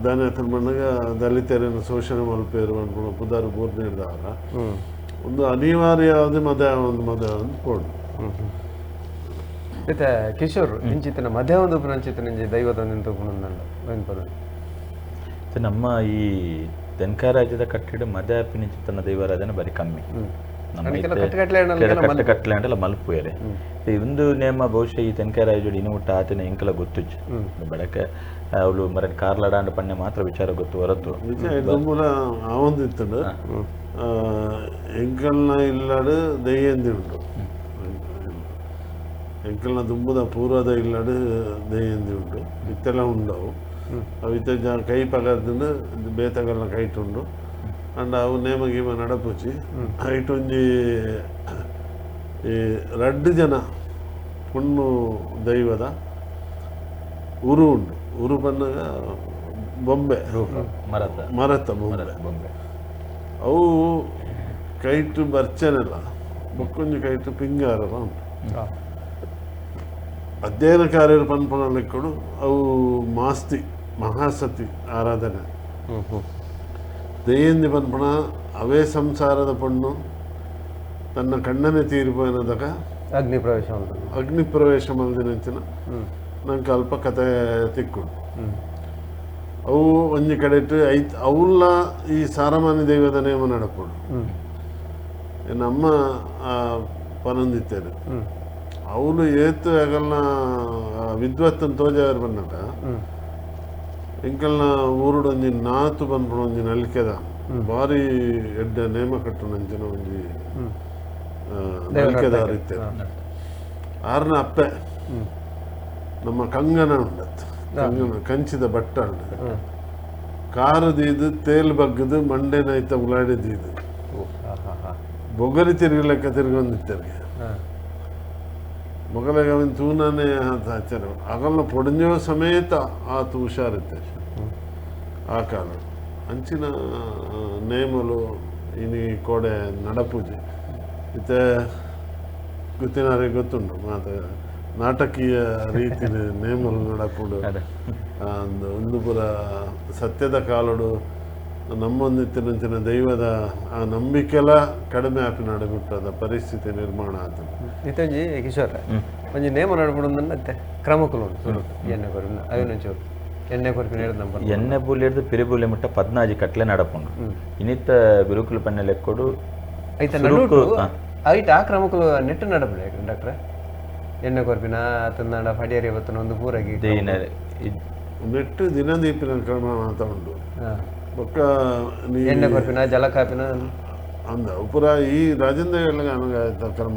ದಾನ ಮಣ್ಣಗ ದಲಿತರನ್ನು ಶೋಷಣೆ ಮಲ್ಪೇರು ಅನ್ಕೊಂಡು ಪುದಾರು ಪೂರ್ಣ ಹಿಡ್ದವರ ಒಂದು ಅನಿವಾರ್ಯವಾದ ಮದ ಒಂದು ಮದ ಒಂದು ಕೊಡು. ಮತ್ತೆ ಕಿಶೋರ್ ಇಂಚಿತ್ತಿನ ಮಧ್ಯ ಒಂದು ಇಂಚಿತ್ತಿನ ದೈವದ ನಿಂತು. ನಮ್ಮ ಈ ತೆನ್ಕಾಯಿ ರಾಜ್ಯದ ಕಟ್ಟಿಡ ಮದೆ ಆಪಿನ ದೈವಾರಾಧನೆ ಬಾರಿ ಕಮ್ಮಿ. ನಮ್ಮ ಕಟ್ಟುಕಟ್ಲೆ ಅಂಡಲ ಮಲ್ಪುವೆರೆ. ಒಂದು ನೇಮ ಬಹುಶಃ ಈ ತೆನ್ಕಾಯಿ ರಾಜ್ಯಡು ಇನ್ನು ಮುಟ್ಟ ಆತನ ಎಂಕಲ ಗೊತ್ತುಚ್ಚು ಬೆಳಕೆ ಅವಳು ಮರ ಕಾರ್ಲಡ ಪಣ್ಣೆ ಮಾತ್ರ ವಿಚಾರ ಗೊತ್ತು ಹೊರತು. ಆವೊಂದಿತ್ತುಂಡು ಎಂಕಲ್ನ ಇಲ್ಲಡು ದೆಯ್ಯಂದಿ ಉಂಡು, ಎಂಕಲ್ನ ದುಂಬುದ ಪೂರ್ವದ ಇಲ್ಲಡು ದೆಯ್ಯಂದಿ ಉಂಡು, ಇತ್ತೆಲ್ಲ ಉಂಡವು. ಅವು ಇತ್ತೆ ಕೈ ಪಗರ್ದು ಬೇತಗಲ್ನ ಕೈಟುಂಡು. ಅಂಡ ಅವು ನೇಮ ಗೀಮ ನಡಪುಚಿ ಐಟೊಂಜಿ ಈ ರಡ್ಡು ಜನ ಪೊಣ್ಣು ದೈವದ ಉರು ಉಂಡು. ಉರು ಪನ್ನಗ ಬೊಂಬೆ ಮರತ ಮರತ ಬೊಂಬೆ ಬೊಂಬೆ ಅವು ಕೈಟು ಬರ್ಚನೆಲ್ಲ ಬೊಕ್ಕೊಂಜಿ ಕೈಟು ಪಿಂಗಾರಲ ಉಂಟು. ಅಧ್ಯಯನ ಕಾರ್ಯರು ಪನ್ಪುನ ಲೆಕ್ಕಡು ಅವು ಮಾಸ್ತಿ ಮಹಾಸತಿ ಆರಾಧನೆ. ದೆಯ್ಯಂದಿ ಪನ್ಪುಣ ಅವೇ ಸಂಸಾರದ ಪಣ್ಣು ತನ್ನ ಕಣ್ಣನೆ ತೀರಿಪೋಯಿನದಕ ಅಗ್ನಿ ಪ್ರವೇಶ ಅಗ್ನಿ ಪ್ರವೇಶ ಮಲ್ದಿನಂಚಿನ ನಂಗೆ ಅಲ್ಪ ಕತೆ ತಿಕ್ಕುಂಡು. ಅವು ಒಂಜಿ ಕಡೆಟ್ ಐತ್ ಅವುಲ್ಲ ಈ ಸಾರಮಾನ್ಯ ದೈವದ ನೇಮ ನಡಪುಡು. ನಮ್ಮ ಪನೊಂದಿತ್ತೇನೆ ಅವಳು ಏತು ಅಗಲ್ನ ವಿದ್ವತ್ತನ್ ತೋಜಾರು ಬನ್ನಕ ಎಂಕಲ್ನ ಊರುಡು ಒಂಜಿ ನಾತು ಪನ್ಪುನ ಒಂಜಿ ನಲಿಕೆದ ಭಾರಿ ಎಡ್ಡೆ ನೇಮ ಕಟ್ಟುನಂಚಿನ ಒಂಜಿ ನಲಿಕೆದಾರ ಇತ್ತೇನೆ. ಆರ್ನ ಅಪ್ಪೆ ನಮ್ಮ ಕಂಗನ ಉಂಡತ್ತು, ಕಂಗನ ಕಂಚಿದ ಬಟ್ಟ ಉಂಡು. ಕಾರದೀದು ತೇಲ್ ಬಗ್ಗದು ಮಂಡೆನೈತ ಉಲಾಡಿದೀದು ಬೊಗರಿ ತಿರುಗಲೆಕ್ಕ ತಿರುಗೊಂದಿತ್ತರಿಗೆ ಮೊಗಲಿಗೆ ಅವನ ತೂನಾನೇ ಆಚಾರ ಅಗಲ್ನ ಪೊಡಂಜೋ ಸಮೇತ ಆತ ಹುಷಾರಿತ್ತೆ ಆ ಕಾಲ. ಅಂಚಿನ ನೇಮಲು ಇನಿ ಕೋಡೆ ನಡಪೂಜೆ ಇತ್ತೆ ಗೊತ್ತಿನಾರಿಗೆ ಗೊತ್ತುಂಟು ಮಾತ ನಾಟಕೀಯ ರೀತಿಯ ನೇಮಲು ನಡಪುಡು. ಒಂದು ಪುರ ಸತ್ಯದ ಕಾಲಡು ನಮ್ಮೊಂದಿತ್ತಿನಂಚಿನ ದೈವದ ಆ ನಂಬಿಕೆಲ ಕಡಿಮೆ ಆಪಿ ನಡಬಿಟ್ಟದ ಪರಿಸ್ಥಿತಿ ನಿರ್ಮಾಣ ಆತ. ಇತ್ತೊಂಜಿ ಕಿಶೋರ ಒಂಜಿ ನೇಮ ನಡಪುಡು ಅಂತೆ ಕ್ರಮಕುಲು ಉಂಟು. ಎಣ್ಣೆ ಕೊರ್ಪಿನ ಅವಿನೊಂಚೂರು ಎಣ್ಣೆ ಕೊರ್ಪಿನ ನಮ್ಮ ಎಣ್ಣೆ ಬೂಲಿ ಹಿಡ್ದು ಪಿರಿಬೂಲಿ ಮುಟ್ಟ 14 ಕಟ್ಲೆ ನಡಪುಂಡು. ಇನ್ನಿತ್ತ ಗುರುಕುಲು ಪನ್ನೆ ಲೆಕ್ಕೊಡು ಐತ ನಡುಟು ಐಟ್ ಆ ಕ್ರಮಕುಲು ನೆಟ್ಟು ನಡಪುಂಡು ಡಾಕ್ಟ್ರೆ. ಎಣ್ಣೆ ಕೊರ್ಪಿನ ತಂದಾಂಡ ಪಡಿಯರಿ ಬತ್ತನ ಒಂದು ಪೂರಗಿ ನೆಟ್ಟು ದಿನದೀಪಿನ ಕ್ರಮ ಮಾತ ಉಂಟು. ಬೊಕ್ಕ ಎಣ್ಣೆ ಕೊರ್ಪಿನ ಜಲ ಕಾಪಿನ ಅಂದ ಪುರ ಈ ರಾಜೇಂದ್ರ ಕ್ರಮ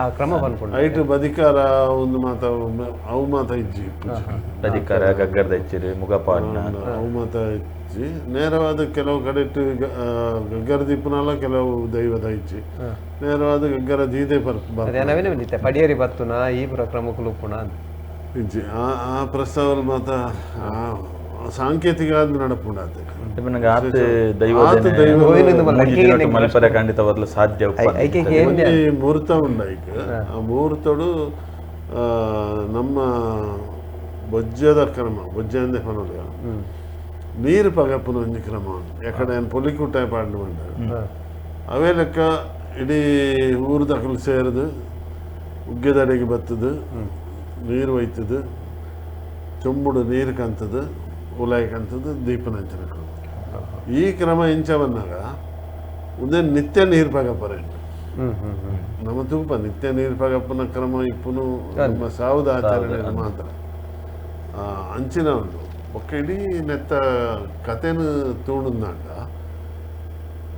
ಆ ಕ್ರಮ ಪನ್ಪುಂಡು. ಐಟ್ ಬದಿಕಾರ ಒಂದು ಮಾತ ಅವು ಮಾತ ಇಜ್ಜಿ ಬದಿಕಾರ ಗಗ್ಗರದ ಇಚ್ಚಿರಿ ಮುಗಪಾಡ್ನ ಅವು ಮಾತ ಇಜ್ಜಿ. ನೇರವಾದ ಕೆಲವು ಕಡೆ ಗಗ್ಗರ ದೀಪನಲ್ಲ ಕೆಲವು ದೈವದ ಇಜ್ಜಿ ನೇರವಾದ ಗಗ್ಗರ ದೀದೆ ನವೀನ ಪಡಿಯರಿ ಬತ್ತುನ ಈ ಪುರ ಕ್ರಮಕ್ಕೂ ಉಪ್ಪುನ ಇಜ್ಜಿ. ಆ ಆ ಪ್ರಸ್ತಾವ ಮಾತ ಸಾಂಕೇತಿಕ ನಡಪುಂಡು. ಸಾಧ್ಯ ಮುಹೂರ್ತ ಉಂಡು. ಐಕ್ ಆ ಮುಹೂರ್ತಡು ನಮ್ಮ ಬೊಜ್ಜದ ಕ್ರಮ ಬೊಜ್ಜ ಅಂದೆ ಪನೊಡು ನೀರು ಪಗಪ್ಪುನ ಒಂಜಿ ಕ್ರಮ ಉಂಡು. ಎಕಡೆ ಪೊಲಿಕುಟ್ಟ ಪಾಡ್ದು ಪಂಡರು ಅವೇ ಲೆಕ್ಕ ಇಡೀ ಊರುದಕಲು ಸೇರಿದು ಉಗ್ಗೆದಡೆಗೆ ಬತ್ತದು ನೀರು ಒಯ್ತದು ಚೊಂಬುಡು ನೀರು ಕಂತದು ಉಲಾಯಕಂತದ್ದು ದೀಪನಂಚಿನ ಕ್ರಮ. ಈ ಕ್ರಮ ಇಂಚ ಬಂದಾಗ ಉಂದೇ ನಿತ್ಯ ನೀರು ಪಗಪ್ಪರೆ ನಮ್ಮ ತೂಪ ನಿತ್ಯ ನೀರು ಪಗಪ್ಪನ ಕ್ರಮ ಇಪ್ಪುನು ನಮ್ಮ ಸಾವುದ ಆಚರಣೆ ಮಾತ್ರ ಅಂಚಿನ ಉಂಡು. ಒಕ್ಕ ಇಡೀ ನೆತ್ತ ಕತೆನು ತೂಣುಂದಾಂಡ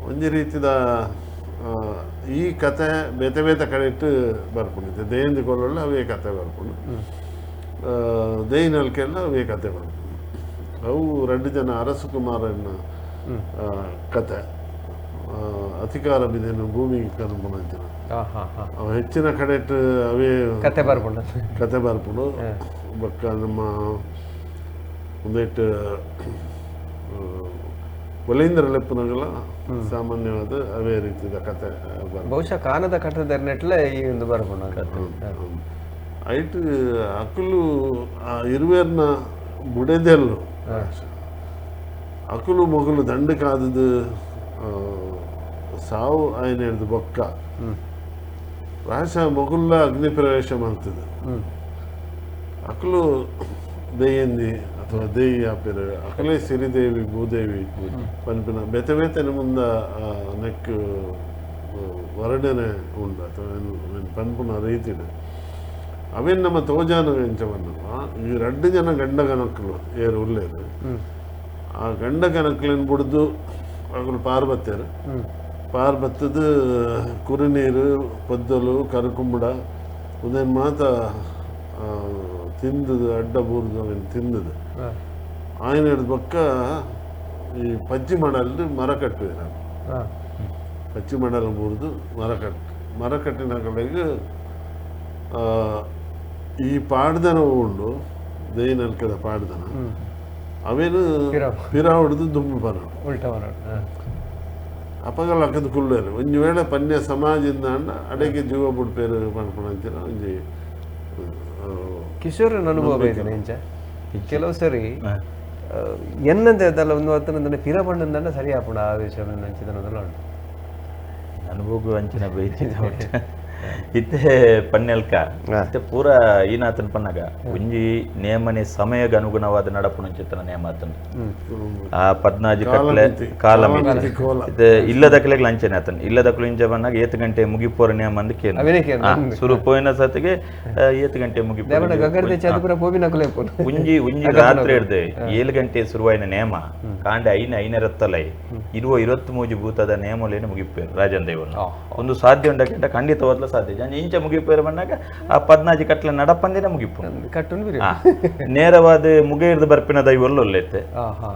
ಒಂಜಿ ರೀತಿದ ಈ ಕತೆ ಬೇತೆ ಬೇತೆ ಕಡೆ ಇಟ್ಟು ಬರ್ಪುಂಡು. ದೇಯಿಂದ ಕೊಲ್ಲೊಳ್ಳೆ ಅವೇ ಕತೆ ಬರ್ಪುಂಡು, ದೇಯಿನಲ್ಕೆಲ್ಲ ಅವೇ ಕತೆ ಬರ್ಪುಂಡು. ಅವು 2 ಜನ ಅರಸುಕುಮಾರನ ಕತೆ ಅಧಿಕಾರ ಬಿದೇನು ಭೂಮಿಗೆ ಕನುಗುಣಂಚಿನ ಅವು ಹೆಚ್ಚಿನ ಕಡೆ ಅವೇ ಕತೆ ಬರ್ಪುಂಡು ಕತೆ ಬರ್ಪುಂಡು. ಬೊಕ್ಕ ನಮ್ಮ ಒಂದಿಟ್ಟು ಒಲೇಂದ್ರ ಲೆಪ್ಪುನಗಲ ಸಾಮಾನ್ಯವಾದ ಅವೇ ರೀತಿಯ ಕತೆ. ಬಹುಶಃ ಕಾನದ ಕಟ್ಟದರ್ನೆಟ್ಲೆ ಈ ಒಂದು ಬರ್ಪುಂಡು ಐಟ್ ಅಕುಲು ಆ ಇರುವೆರ್ನ ಬುಡೆದೆಲ್ಲು ಅಕುಲು ಮೊಗಲು ದಂಡ ಕಾದದು ಸಾವು ಆಯ್ನ ಹಿಡ್ದು ಬೊಕ್ಕ ರಾಶ ಮೊಗುಲ್ಲ ಅಗ್ನಿ ಪ್ರವೇಶ ಮಾಡ್ತದೆ. ಅಕುಲು ದೆಯ್ಯಂದಿ ಅಥವಾ ದೇಯಿ ಆಪೆರ್ ಅಕಲೆ ಸಿರಿದೇವಿ ಭೂದೇವಿ ಪನ್ಪಿನ ಬೇತೆ ಬೇತೆ ಮುಂದ ನೆಕ್ ವರ್ಣನೆ ಉಂಡು ಅಥವಾ ಪನ್ಪುನ ರೀತಿಡ್ ಅವೇನು ನಮ್ಮ ತೋಜಾನ ಎಂಚ ಬಂದವ ಈ ರಡ್ಡು ಜನ ಗಂಡ ಗಣಕಲು ಏರು ಉಲ್ಲೇರು ಆ ಗಂಡ ಗಣಕುಲೆನ್ ಬುಡ್ದು ಅಕುಲು ಪಾರ್ಬತ್ತೇರು ಪಾರ್ಬತ್ತದ ಕುರಿನೀರು ಪದ್ದಲು ಕರುಕುಂಬುಡ ಉದನ್ ಮಾತ ತಿಂದದು ಅಡ್ಡ ಬೂರ್ದು ಅವೇನು ತಿಂದದು ಆಯ್ನ ಹಿಡ್ದು ಬೊಕ್ಕ ಈ ಪಜ್ಜಿ ಮಡಲ್ದು ಮರ ಕಟ್ಟುವೆ ಪಚ್ಚಿ ಮಡಲ ಬೂರ್ದು ಮರ ಕಟ್ಟು ಮರ ಕಟ್ಟಿನ ಕಡೆಗೆ ಈ ಪಾಡ್ದನ ಉಂಡು ದೈನಲ್ಕದ ಪಾಡ್ದನ ಅವೇನು ಪಿರಾವುಡ್ದು ದುಂಬು ಬರೋಡು ಉಲ್ಟ ಅಪಗಲ ಅಕ್ಕದ ಕುಲ್ಲೇರು ಒಂಜಿ ವೇಳೆ ಪನ್ಯ ಸಮಾಜದಿಂದ ಅಡೆಗೆ ಜೀವ ಬುಡ್ಪೇರು ಪನ್ಪುನಂಚಿನ ಒಂಜಿ ಕಿಶೋರ್ ಅನುಭವ ಇದೆ ಇಂಚ ಕೆಲವು ಸರಿ ಎನ್ನಂತೆ ಅದಲ್ಲ ಒಂದು ಹೊತ್ತನಂದ್ರೆ ಪಿರ ಬಣ್ಣಂದಂಡ ಸರಿ ಆಪುಂಡು ಆ ವಿಷಯ ನಂಚಿದನದಲ್ಲ ಉಂಟು ಅನುಭವ ಅಂಚಿನ ಬೈತಿದ್ದ ಇತ್ತೆ ಪನ್ನೆಲ್ಕ ಇತ್ತೆ ಪೂರ ಈನಾತನ ಪನ್ನಗ ಒಂಜಿ ನೇಮನೆ ಸಮಯಗ ಅನುಗುಣವಾದ ನಡಪುಣಂಚಿತ್ತನ ನೇಮಾತನ ಆ ಪದ್ನಾಜಿ ಕಟ್ಲೆ ಕಾಲ ಇತ್ತೆ ಇಲ್ಲದಕ್ಲೆಗ್ ಲಂಚನೆ ಆತನ ಇಲ್ಲದಕ್ಲು ಇಂಚ ಬನ್ನಾಗ ಏತ್ ಗಂಟೆ ಮುಗಿಪೋರ ನೇಮ ಅಂದ್ ಕೇನು ಸುರು ಪೋಯಿನ ಸತಿಗೆ ಏತ್ ಗಂಟೆ ಮುಗಿಪೋರ ಉಂಜಿ ಉಂಜಿ ರಾತ್ರಿ ಹಿಡ್ದೆ 7 ಗಂಟೆ ಶುರುವಾಯಿನ ನೇಮ ಕಾಂಡೆ ಐನ ಐನರತ್ತಲೈ ಇರುವ 23 ಭೂತದ ನೇಮಲೇನು ಮುಗಿಪೇರು ರಾಜನ್ ದೇವನ ಒಂದು ಸಾಧ್ಯ ಉಂಡಕ್ಕಿಂತ ಖಂಡಿತವಾದ್ಲ ಸಾಧ್ಯ ಜನ ಇಂಚ ಮುಗಿಪೇರು ಬಂದಾಗ ಆ ಪದ್ನಾಜಿ ಕಟ್ಲೆ ನಡಪಂದಿನ ಮುಗಿಪು ನೇರವಾದ ಮುಗ ಹಿಡ್ದು ಬರ್ಪಿನ ದೈವ ಒಲ್ಲೊಲ್ಲೆತ್ತೆ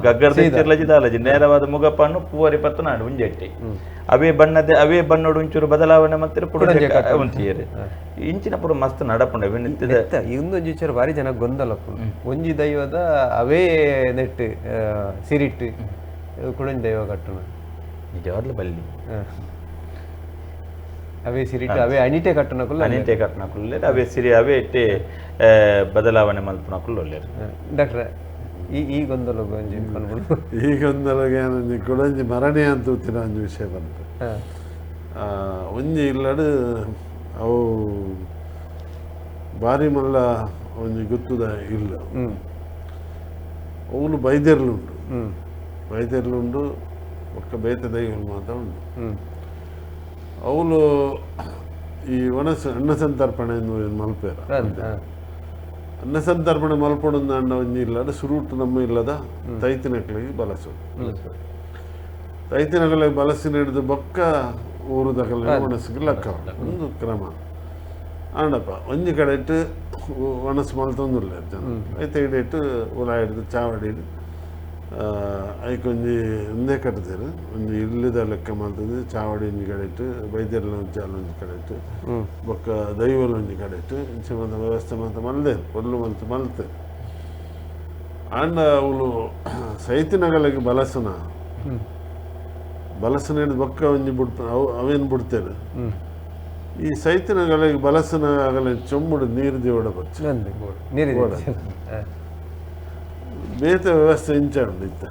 ಗಗ್ಗರ್ದ ದಾಲಜಿ ನೇರವಾದ ಮುಗಪ್ಪನ್ನು ಪೂವರಿ ಪತ್ತು ನಾಡು ಉಂಜೆಟ್ಟಿ ಅವೇ ಬಣ್ಣದ ಅವೇ ಬಣ್ಣೋಡು ಒಂಚೂರು ಬದಲಾವಣೆ ಮತ್ತೆ ಉಂಟಿಯರು ಇಂಚಿನ ಪೂರ ಮಸ್ತ್ ನಡಪುಂಡ ಇನ್ನೊಂದು ವಿಚಾರ ಭಾರಿ ಜನ ಗೊಂದಲ ಒಂಜಿ ದೈವದ ಅವೇ ನೆಟ್ಟು ಸಿರಿಟ್ಟು ಕುಡೊಂಜಿ ದೈವ ಕಟ್ಟುನ ನಿಜವಾದ್ಲು ಬಲ್ಲಿ ಅವೇ ಸಿರಿಟ್ಟು ಅವೇ ಅಣಿಟೆ ಕಟ್ಟುನಕುಲ್ಲ ಅಣಿಟೆ ಕಟ್ಟುನಕುಲ್ಲ ಅವೇ ಸಿರಿ ಅವೇ ಇಟ್ಟೆ ಬದಲಾವಣೆ ಮಲ್ಪುನಕುಲ್ಲ ಒಳ್ಳೆಯದು ಡಾಕ್ಟ್ರೆ ಈ ಈ ಗೊಂದಲ ಒಂಜಿ ಈ ಗೊಂದಲಗೆ ಒಂಜಿ ಕುಡೊಂಜಿ ಮರಣೆ ಅಂತ ತಿನ್ನ ಒಂಜಿ ವಿಷಯ ಬಂತು ಒಂಜಿ ಇಲ್ಲಡು ಅವು ಬಾರಿ ಮಲ್ಲ ಒಂಜಿ ಗುತ್ತದ ಇಲ್ಲ ಅವನು ಬೈದೆರ್ಲುಂಡು ಬೈದೆರ್ಲುಂಡು ಒಕ್ಕ ಬೇತೆ ದೈವ ಮಾತ ಉಂಡು ಅವಳು ಈ ಒಣಸ ಅನ್ನ ಸಂತರ್ಪಣೆ ಮಲ್ಪೇರ ಅನ್ನ ಸಂತರ್ಪಣೆ ಮಲ್ಪೊಡೊಂದು ಅಣ್ಣ ಒಂಜಿ ಇಲ್ಲದ ಸುರುಟು ನಮ್ಮ ಇಲ್ಲದ ತೈತಿನಕ್ಳಿಗೆ ಬಲಸು ತೈತಿನಕಲಿಗೆ ಬಲಸಿನ ಹಿಡಿದು ಬೊಕ್ಕ ಊರುದಕಲೆ ಒಣಸಿಗೆ ಲಕ್ಕ ಒಂದು ಕ್ರಮ ಆಂಡಪ್ಪ ಒಂಜಿ ಕಡೆ ಇಟ್ಟು ಒಣಸು ಮಲ್ತೊಂದುಲ್ಲ ಜನ ಐತೆ ಇಟ್ಟು ಉಲ ಹಿಡ್ದು ಚಾವಡಿ ಐಕೊಂಜಿ ಒಂದೇ ಕಟ್ತೇರು ಒಂಜಿ ಇಲ್ಲದ ಲೆಕ್ಕ ಮಲ್ತದ್ದು ಚಾವಡಿ ಒಂಜಿ ಕಡೆ ಇಟ್ಟು ಬೈದ್ಯರ್ಲ ಚಾಲ ಒಂಜಿ ಕಡೆ ಇಟ್ಟು ಬೊಕ್ಕ ದೈವಲ ಒಂಜಿ ಕಡೆ ಇಟ್ಟು ಇಂಚ ಮಾತ ವ್ಯವಸ್ಥೆ ಮಾತ ಮಲ್ದೇರು ಒಲ್ಲು ಮಲ್ತು ಮಲ್ತೆ ಆಂಡ ಅವಳು ಸೈತಿನಗಲಿಗೆ ಬಲಸನ ಬಲಸನ ಹಿಡಿದು ಬೊಕ್ಕ ಒಂಜಿ ಬಿಡ್ತ ಅವು ಅವೇನು ಬಿಡ್ತೇವೆ ಈ ಸೈತಿನಗಲಿಗೆ ಬಲಸನ ಆಗಲ ಚೊಂಬುಡು ನೀರು ದೇವಡ ಬಚ್ಚ ಬೇತೆ ವ್ಯವಸ್ಥೆ ಇಂಚ ಉಂಡು ಇತ್ತ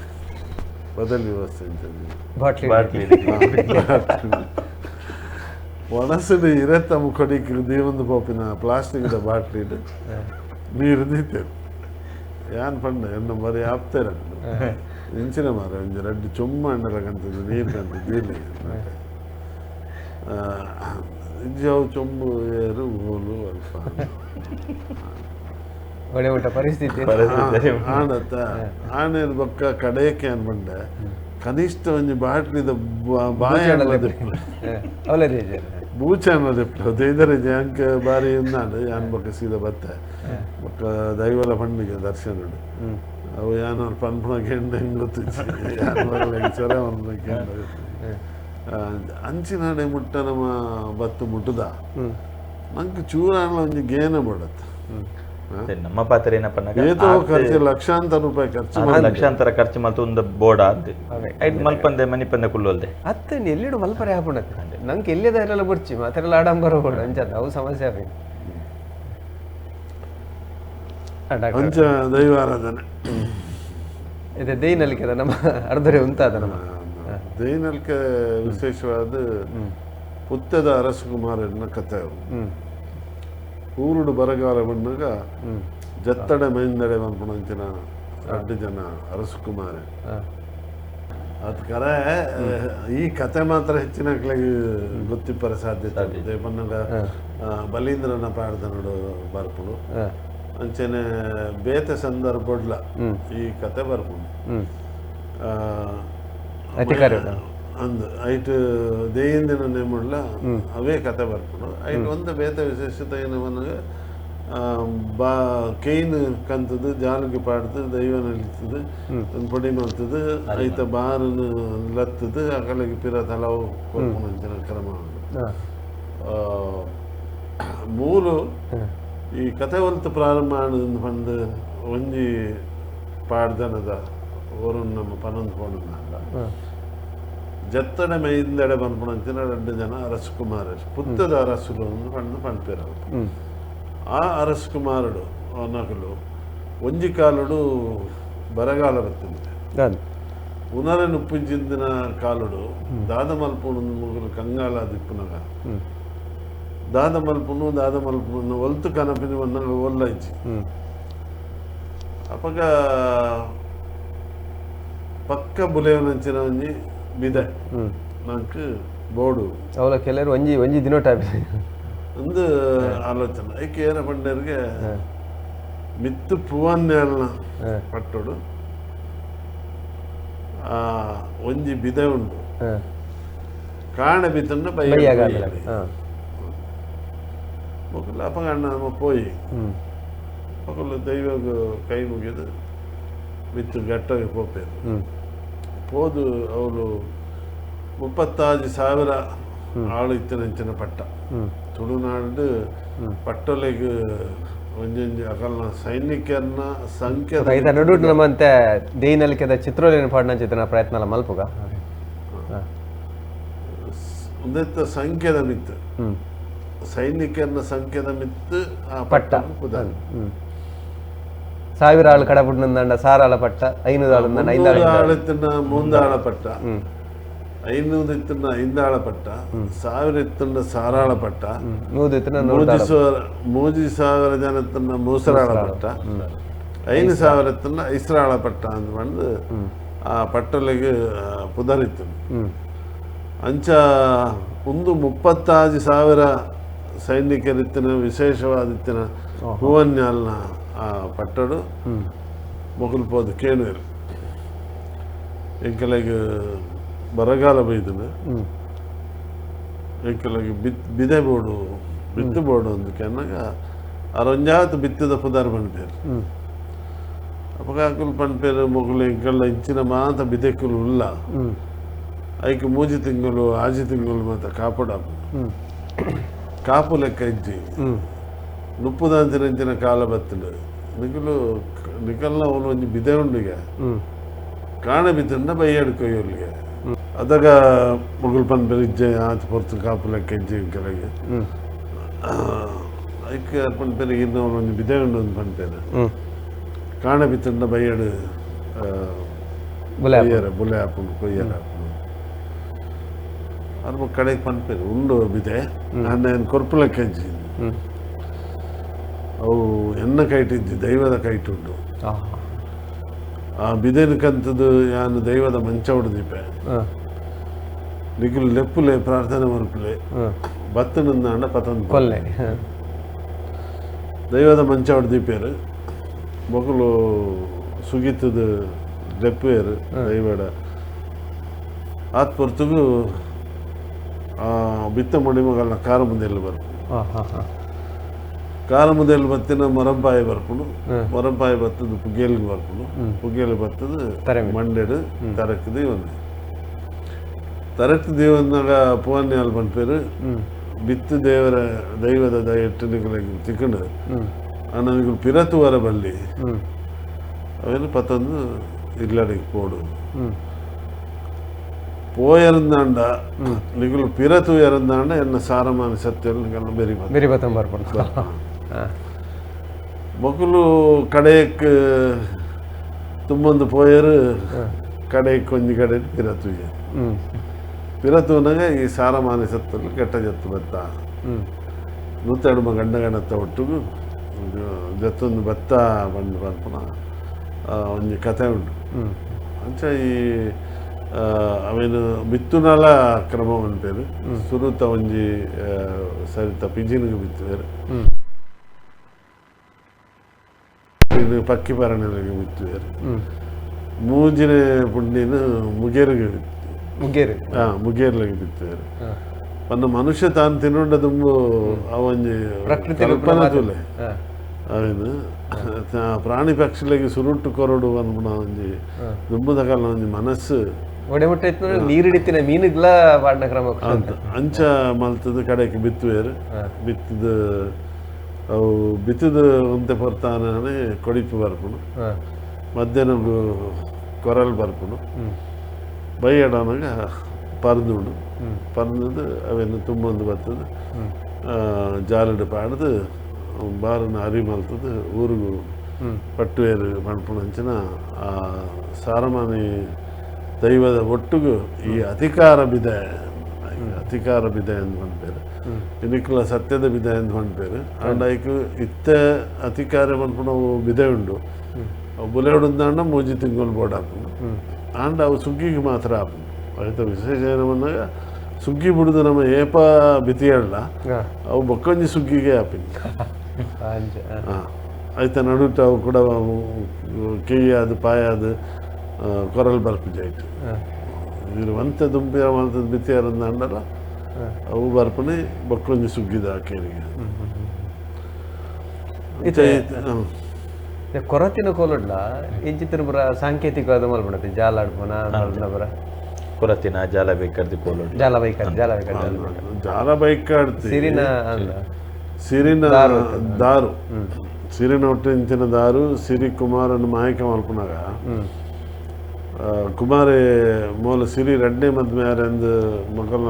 ಬದಲಿ ವ್ಯವಸ್ಥೆ ಇಂಚ ಬಾಟ್ಲಿ ಒಣಸಿನ ಇರತ್ತ ಕೊಡಿಕ್ ದೇವಂದು ಪೋಪಿನ ಪ್ಲಾಸ್ಟಿಕ್ದ ಬಾಟ್ಲಿ ನೀರು ದೀತೇವೆ ಯಾನ್ ಪಂಡ ಎನ್ನ ಬರೀ ಆಪ್ತೇರ ಇಂಚಿನ ಮಾರ ಒಂಜಿ ರಡ್ಡು ಚೊಮ್ಮ ಅಂಡಲಗಂತದ್ದು ನೀರು ಕಂತ ದೀಲಿ ಇಂಜವು ಚೊಂಬು ಏರು ಹೋಲು ಅಲ್ಪ ಒಳ್ಳೆ ಊಟ ಪರಿಸ್ಥಿತಿ ಆಣತ್ತ ಆಣೆರ್ ಬೊಕ್ಕ ಕಡೆಯಕ್ಕೆ ಅನ್ಬಂಡೆ ಕನಿಷ್ಠ ಒಂಜಿ ಬಾಟ್ಲಿದ ಬಾಯ ಬೂಚ ಅನ್ನೋದಿಪ್ಪು ದೇದರೆ ಅಂಕ ಬಾರಿ ಉನ್ನಾಡು ಯಾನ್ ಬೊಕ್ಕ ಸೀದ ಬತ್ತೆ ಬೊಕ್ಕ ದೈವಲ ಪಂಡಿಗೆ ದರ್ಶನ ಅವು ಯಾನ್ ಪನ್ಪುಣ ಕೆಂಡ ಹೆಂಗ್ ಗೊತ್ತಿತ್ತು ಯಾನ್ ಸರ ಕೆಂಡ ಅಂಚಿನಾಡೆ ಮುಟ್ಟ ನಮ್ಮ ಬತ್ತು ಮುಟ್ಟುದ ನಂಗೆ ಚೂರಾಣ ಒಂಜಿ ಗೇನ ಬಿಡತ್ತೆ ನಮ್ಮ ಪಾತ್ರ ಏನಪ್ಪ ಖರ್ಚು ಲಕ್ಷಾಂತರ ರೂಪಾಯಿ ಖರ್ಚು ಲಕ್ಷಾಂತರ ಖರ್ಚು ಮಲ್ತು ಒಂದು ಬೋರ್ಡ್ ಅಂತ ಐದು ಮಲ್ಪಂದೆ ಮನಿಪಂದೆ ಕುಲ್ಲೋಲ್ದೆ ಅತ್ತ ಎಲ್ಲಿಡು ಮಲ್ಪರೆ ಹಾಪುಣತ್ತೆ ನಂಗೆ ಎಲ್ಲಿದ ಎಲ್ಲ ಬರ್ಚಿ ಮಾತೆಲ್ಲ ಆಡಂಬರ ಬೋರ್ಡ್ ಅಂಚದ ಅವು ಸಮಸ್ಯೆ ಆಪಿ ಅಂಚ ದೈವಾರಾಧನೆ ಇದೆ ದೇಯಿನಲಿಕೆ ನಮ್ಮ ಅರ್ಧರೆ ಉಂತಾದ ನಮ್ಮ ದೇಯಿನಲಿಕೆ ವಿಶೇಷವಾದ ಪುತ್ತದ ಅರಸುಕುಮಾರನ ಕಥೆ ಊರುಡು ಬರಗಾಲ ಬಂದಾಗ ಜತ್ತಡೆ ಮೈಂದಡೆ ಮನ್ಪುಣಂಚಿನ ರಡ್ಡು ಜನ ಅರಸುಕುಮಾರ ಅದು ಕರೆ. ಈ ಕತೆ ಮಾತ್ರ ಹೆಚ್ಚಿನ ಗೊತ್ತಿಪ್ಪರ ಸಾಧ್ಯತೆ ಉಂಡು. ಪನ್ನಗ ಬಲೀಂದ್ರನ ಪಾಡ್ದನಡು ಬರ್ಪುಂಡು, ಅಂಚನೆ ಬೇತೆ ಸಂದರ್ಭಡ್ಲ ಈ ಕತೆ ಬರ್ಪುಂಡು. ಅಂದ್ ಐಟ್ ದೇಯಿಂದಿನ ನೇಮುಡ್ಲ ಅವೇ ಕತೆ ಬರ್ಪುಂಡು. ಐಟ್ ಒಂದು ಬೇತೆ ವಿಶೇಷತೆ ಏನು ಪನ್ನಗ ಬಾ ಕೇನ್ ಕಂತದ್ದು ಜಾಲಿಗೆ ಪಾಡ್ದು ದೈವ ನಲಿತದು ಒಂದು ಪೊಡಿ ಮಲ್ತದು ಐತ ಬಾರನ್ನು ಲತ್ತದು ಅಕಲಿಗೆ ಪಿರ ತಲಾವು ಕೊರ್ಪುನಂಚಿನ ಕ್ರಮ ಉಂಡು. ಮೂಲು ಈ ಕತೆ ಒಲ್ತು ಪ್ರಾರಂಭ ಆಂಡ್ ಪಂದ್ ಒಂಜಿ ಪಾಡ್ದನದ ಓರನ್ ನಮ್ಮ ಪನೊಂದು ಪೋಣಂದಾಂಡ ಜತ್ತಡೆ ಮೈಂದೆಡೆ ಪನ್ಪುನಂಚಿನ ರಡ್ಡು ಜನ ಅರಸುಕುಮಾರರು ಪುತ್ತದ ಅರಸುಲು ಪಂದ್ ಪನ್ಪೆರ್. ಆ ಅರಸುಕುಮಾರಡು ನಕಲು ಒಂಜಿ ಕಾಲುಡು ಬರಗಾಲ ಬತ್ತಿಂದೆ ಉನರ ನುಪ್ಪಿಂಚಿಂದಿನ ಕಾಲುಡು ದಾದ ಮಲ್ಪುನು ಮುಗುಲು ಕಂಗಾಲ ದಿಪ್ಪುನಗ ದಾದ ಮಲ್ಪುನು ದಾದ ಮಲ್ಪುನು ಒಲ್ತು ಕನಪಿನ ವನ್ನಗ ಒಲ್ಲ ಇಜ್ಜಿ. ಅಪಗ ಪಕ್ಕ ಬುಲೆವನಂಚಿನ ಒಂಜಿ ಬಿದೆ ನಂಗೆ ಬೋಡು ಅವಲ ಕೆಲವರು ಒಂಜಿ ಒಂಜಿ ದಿನ ಒಂದು ಆಲೋಚನೆ ಐಕೆ ಏನ ಪಂಡರಿಗೆ ಮಿತ್ತು ಪೂವನ್ನೆಲ್ನ ಪಟ್ಟೋಡು ಆ ಒಂಜಿ ಬಿದೆ ಉಂಡು ಕಾಣ ಬಿತ್ತನ್ನ ಬಯ್ಯ ಮೊಕಲು ಅಪಗ ಅಣ್ಣ ಪೋಯಿ ಮೊಕಲು ದೈವಗ ಕೈ ಮುಗಿದು ಬಿತ್ತು ಗಟ್ಟಾಗಿ ಪೋಪೇರು ಪೋದು ಅವಳು 35,000 ಆಳು ಇತ್ತಿನಂಚಿನ ಪಟ್ಟ ತುಳುನಾಡು ಪಟ್ಟೊಲೆಗ್ ಒಂಜೊಂಜಿ ಅಕಲ್ನ ಸೈನಿಕರನ್ನ ಸಂಖ್ಯೆ ನಡುಟು ನಮ್ಮಂತೆ ದೇಯಿನಲಿಕೆದ ಚಿತ್ರೋಲಿನ ಪಾಡ್ನ ಚಿತ್ರನ ಪ್ರಯತ್ನ ಮಲ್ಪುಗ ಒಂದೆತ್ತ ಸಂಖ್ಯೆದ ಮಿತ್ತು ಸೈನಿಕರನ್ನ ಸಂಖ್ಯೆದ ಮಿತ್ತು ಆ ಪಟ್ಟ ಪುದಾರ್ 1000 ಆಳು ಕಡಪುಡ್ನಂದಾಂಡ 100 ಆಳ ಪಟ್ಟ 500 ಆಳು 5 ಆಳು 3 ಆಳ ಪಟ್ಟ 500 ಇತ್ತನ್ನ 5 ಆಳ ಪಟ್ಟ 1000 ಇತ್ತನ್ನ 100 ಆಳ ಪಟ್ಟ 3,000 ಜನ ಇತ್ತನ್ನ 3 ಆಳ ಪಟ್ಟ 5,000 ಇತ್ತನ್ನ 5 ಆಳ ಪಟ್ಟ ಅಂತ ಬಂದು ಆ ಪಟ್ಟಲಿಗೆ ಪುದರಿತ್ತು. ಅಂಚ ಒಂದು 35,000 ಸೈನಿಕರಿತ್ತಿನ ವಿಶೇಷವಾದಿತ್ತಿನ ಹೂವನ್ಯಾಲ್ನ ಆ ಪಟ್ಟಡು ಮೊಗಲು ಪೋದು ಕೇಣುವೆರು ಎಂಕಲೆಗ್ ಬರಗಾಲ ಬೈದನು ಎಂಕಲೆಗ್ ಬಿದೆ ಬೋಡು ಬಿತ್ತು ಬೋಡು ಅಂದ್ ಕೆನ್ನಗ ಅರೊಂಜಾತ್ ಬಿತ್ತದ ಪುದಾರ್ ಪನ್ಪೇರು. ಅಪಗ ಅಕುಲು ಪನ್ಪೇರು ಮೊಗಲು ಎಂಕಲ್ಲ ಇಂಚಿನ ಮಾತ ಬಿದೆಕ್ಕುಲು ಉಲ್ಲ ಐಕ್ 3 ತಿಂಗಳು 6 ತಿಂಗಳು ಮಾತ ಕಾಪುಡ ಕಾಪು ಲೆಕ್ಕ ಇಜ್ಜಿ ನುಪ್ಪುದಾಂಚಿನ ಕಾಲ ಬತ್ತುಂಡು ನಿಕಲು ನಿಕಲ್ನ ಅವನು ಒಂಜಿ ಬಿದೆ ಉಂಡುಗೆ ಕಾಣ ಬಿತ್ತಂಡ ಬೈಯಾಡು ಕೊಯ್ಯೊಲ್ಲಿಗೆ ಅದಾಗ ಮೊಗಲು ಪನ್ಪೇರು ಇಜ್ಜೆ ಆತ ಪೊರ್ತು ಕಾಪು ಲೆಕ್ಕ ಇಜ್ಜಿ ಕೆಳಗೆ ಐಕ್ ಪನ್ಪೇರು ಇನ್ನು ಒಂಜಿ ಬಿದೆ ಉಂಡು ಅಂತ ಪನ್ಪೇರು ಕಾಣ ಬಿತ್ತಂಡ ಬೈಯಾಡು ಕೊಯ್ಯರ ಬುಲೆ ಹಾಪುಂಡು ಕೊಯ್ಯರ ಹಾಪುಂಡು ಅದ್ರ ಕಡೆಗೆ ಪನ್ಪೇರು ಉಂಡು ಬಿದೆ ನಾನು ಕೊರ್ಪು ಲೆಕ್ಕ ಇಜ್ಜಿ ಅವು ಎನ್ನ ಕೈಟಿಜ್ಜಿ ದೈವದ ಕೈಟುಂಡು ಆ ಬಿದೆನ ಕಂತದ್ದು ಯಾನು ದೈವದ ಮಂಚ ಹೊಡೆದಿಪ್ಪೆ ನಿಖಲು ಲೆಪ್ಪುಲೆ ಪ್ರಾರ್ಥನೆ ಮಲ್ಪುಲೆ ಬತ್ತನಂದಾಂಡ ಪತಂದ ಕೊಲ್ಲೆ ದೈವದ ಮಂಚ ಹೊಡೆದಿಪ್ಪೇರು ಮೊಗಲು ಸುಗಿತದ ಲೆಪ್ಪುವೇರು ದೈವಡ ಆತ್ ಪೊರ್ತುಗು ಆ ಬಿತ್ತ ಮಡಿಮಗಲ್ನ ಕಾರ ಮುಂದೆಲ್ಲ ಬರ್ಪು ಕಾರ ಮುಂದೆಲ್ಲ ಬತ್ತಿನ ಮೊರಂಪಾಯಿ ಬರ್ಪುಂಡು ಮೊರಂಪಾಯಿ ಬತ್ತದ ಪುಗ್ಗೇಲಿಗೆ ಬರ್ಪುಂಡು ಪುಗ್ಗೇಲಿ ಬತ್ತದ ಮಂಡೆಡು ತರಕ್ ದೀವನ್ನೆ ತರಕ್ ದೀವನ್ನಾಗ ಪುವನ್ಯಾಲ್ ಪನ್ಪೇರು ಬಿತ್ತು ದೇವರ ದೈವದ ದಯಟ್ಟು ನಿಕಲೆಗ್ ತಿಕ್ಕಂಡು ಅಣ್ಣ ನಿಕಲು ಪಿರತುವರ ಬಲ್ಲಿ ಅವೇನು ಪತ್ತೊಂದು ಇಲ್ಲಡೆಗೆ ಪೋಡು ಪೋಯರಂದಾಂಡ ನಿಕಲು ಪಿರತು ಎರಂದಾಂಡ ಎನ್ನ ಸಾರಮಾನ ಸತ್ಯ ನಿಕಲ್ನ ಬೆರಿ ಬೆರಿ ಬತ್ತಂ ಬರ್ಪುಂಡು. ಮೊಕಲು ಕಡೆಯಕ್ ತುಂಬೊಂದು ಪೋಯರು ಕಡೆಯಕ್ಕೆ ಒಂಜಿ ಕಡೆ ಪಿರತು ಪಿರತುನಾಗ ಈ ಸಾರಮಾನ ಸತ್ತಲ್ಲಿ ಕೆಟ್ಟ ಜತ್ತು ಬತ್ತ 102 ಗಂಡ ಗಣತ್ತ ಒಟ್ಟುಗು ಜತ್ತೊಂದು ಬತ್ತ ಬಂದು ಬರ್ಪುನ ಒಂಜಿ ಕತೆ ಉಂಡು. ಅಂಚ ಈ ಅವೇನು ಬಿತ್ತುನಲ ಕ್ರಮ ಪನ್ಪೆರ್. ಸುರುತ ಒಂಜಿ ಸರಿತ ಪಿಜಿನ್ಗ್ ಬಿತ್ತುವೆರ್, ಪಕ್ಕಿ ಪರಣೆಲೆಗ್ ಬಿತ್ತುವೆರ್, ಮೂಜಿನೆ ಪುಂಡಿನ ಮುಗೇರಿಗೆ ಮುಗೇರು ಮುಗೇರ್ಲೆಗ್ ಬಿತ್ತುವೆರ್. ಪಂಡ ಮನುಷ್ಯ ತಾನು ತಿನ್ನುಂಡ ದುಂಬು ಅವೊಂಜಿ ಕಲ್ಪನೆ ತೂಲೆ ಅವೇನು ಪ್ರಾಣಿ ಪಕ್ಷಿಲೆಗ್ ಸುರುಟ್ಟು ಕೊರಡು ಪನ್ಪುನ ಒಂಜಿ ದುಂಬುದ ಕಾಲ ಒಂಜಿ ಮನಸ್ಸು ನೀರಿಡಿತಿನ ಮೀನುಗ್ಲ ಪಾಡ್ನ ಕ್ರಮ ಅಂಚ ಮಲ್ತದ ಕಡೆಗೆ ಬಿತ್ತುವೆರ್. ಬಿತ್ತದ ಅವು ಬಿತ್ತದ ಒಂತೆ ಪೊರ್ತಾನೆ ಕೊಡಿಪು ಬರ್ಪುಂಡು, ಮಧ್ಯಾಹ್ನ ಕೊರಲ್ ಬರ್ಪುಂಡು, ಬೈಯಡಾನಗ ಪರ್ದುಂಡು, ಪರ್ದು ಅವೆನ್ ತುಂಬೊಂದು ಬರ್ತದೆ ಜಾಲಡ್ ಪಾಡ್ದು ಬಾರನ್ನ ಅರಿ ಮಲ್ತದ ಊರುಗು ಪಟ್ಟುವೇರು ಪನ್ಪುನಂಚಿನ ಆ ಸಾರಮಾನಿ ದೈವದ ಒಟ್ಟುಗು ಈ ಅಧಿಕಾರ ಬಿದೆ, ಅಧಿಕಾರ ಬಿದೆ ಎಂದು ಪನ್ಪೆರ್, ಇನಿಕ್ಲ ಸತ್ಯದ ಬಿದೆ ಎಂದು ಪನ್ಪೆರ್. ಆಂಡ ಐಕ್ ಇತ್ತೆ ಅಧಿಕಾರ ಪನ್ಪುನವು ಬಿದೆ ಉಂಡು, ಅವು ಬುಲೆವುಡುಂದಾಂಡ 3 ತಿಂಗಳು ಬೋರ್ಡ್ ಆಪುಂಡು. ಆಂಡ ಅವು ಸುಗ್ಗಿಗೆ ಮಾತ್ರ ಆಪುಂಡು. ಐತ ವಿಶೇಷ ಏನು ಬಂದಾಗ ಸುಗ್ಗಿ ಬಿಡುದು ನಮ್ಮ ಏಪ ಬಿತಿಯಲ್ಲ ಅವು ಬೊಕ್ಕೊಂಜಿ ಸುಗ್ಗಿಗೆ ಆಪಿನಿ. ಐತ ನಡುಟ ಅವು ಕೂಡ ಕೇಯಾದು ಪಾಯಾದು ಕೊರಲ್ ಬರ್ಪುಜಿ ಐಟ್. ಇರುವಂತೆ ದುಂಬಿಯ ಮಂತದ ಬಿತಿಯಾರಂದ ಅಂಡಲ ಅವು ಬರ್ಪುನಿ ಬೊಕ್ಕೊಂಜಿ ಸುಗ್ಗಿದ ಕೇರಿಗೆ. ಕೊರತಿನ ಕೋಲಡ್ಲ ಇಂಚಿತ್ತಿನ ಪುರ ಸಾಂಕೇತಿಕವಾದ ಮಲ್ಪುಂಡತೆ ಜಾಲ ಆಡ್ಪುನ ಬರ ಕೊರತಿನ ಜಾಲ ಬೇಕಾರ್ದು ಕೋಲೊಡ್ಲ ಜಾಲ ಬೈಕ್ ಜಾಲ ಬೈಕ್ ಜಾಲ ಬೈಕ್ ಆಡ್ತಿ ಸಿರಿನ ಸಿರಿನ ದಾರು ಸಿರಿನ ಒಟ್ಟಿಂಚಿನ ದಾರು ಸಿರಿ ಕುಮಾರನ ಮಾಯಕ ಮಲ್ಪುನಾಗ ಕುಮಾರೆ ಮೂಲ ಸಿರಿ ರಡ್ನೇ ಮದ್ಮೆ ಆರೆಂದು ಮಗಲ್ನ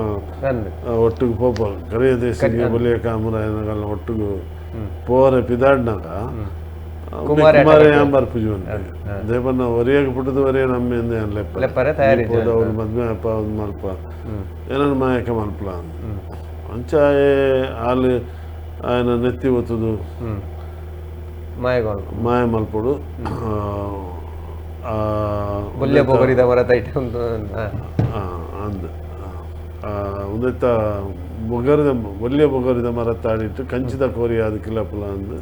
ಒಟ್ಟಿಗೆ ಪೋಪ ಕರಿಯ ದೇಶಕ್ಕೆ ಬಲಿಯ ಕಾಮರಾಯನಗಲ್ನ ಒಟ್ಟಿಗೆ ಪೋರೆ ಪಿದಾಡ್ನಾಗ ಕುಮಾರ ಯಾಂಬರ್ ಪೂಜೆ ದೇವನ್ನ ಒರಿಯಾಗ ಪುಟ್ಟದ ಒರಿಯ ನಮ್ಮ ಲೆಪ್ಪ ಅವ್ರು ಮದ್ಮೆ ಅಪ್ಪ ಒಂದು ಮಲ್ಪ ಏನನ್ನ ಮಾಯಕ ಮಲ್ಪಲ ಅಂಚ ಆಲು ఆయన ನೆತ್ತಿ ಒತ್ತುದು ಮಾಯ ಮಲ್ಪೊಡು ಅಂದ್ ಉಂದೆತ್ತ ಬೊಗರಿದ ಒಲ್ಯ ಬೊಗರಿದ ಮರತ್ತಾಡಿಟ್ಟು ಕಂಚಿದ ಕೋರಿ ಅದು ಕಿಲಪುಲ ಅಂದ್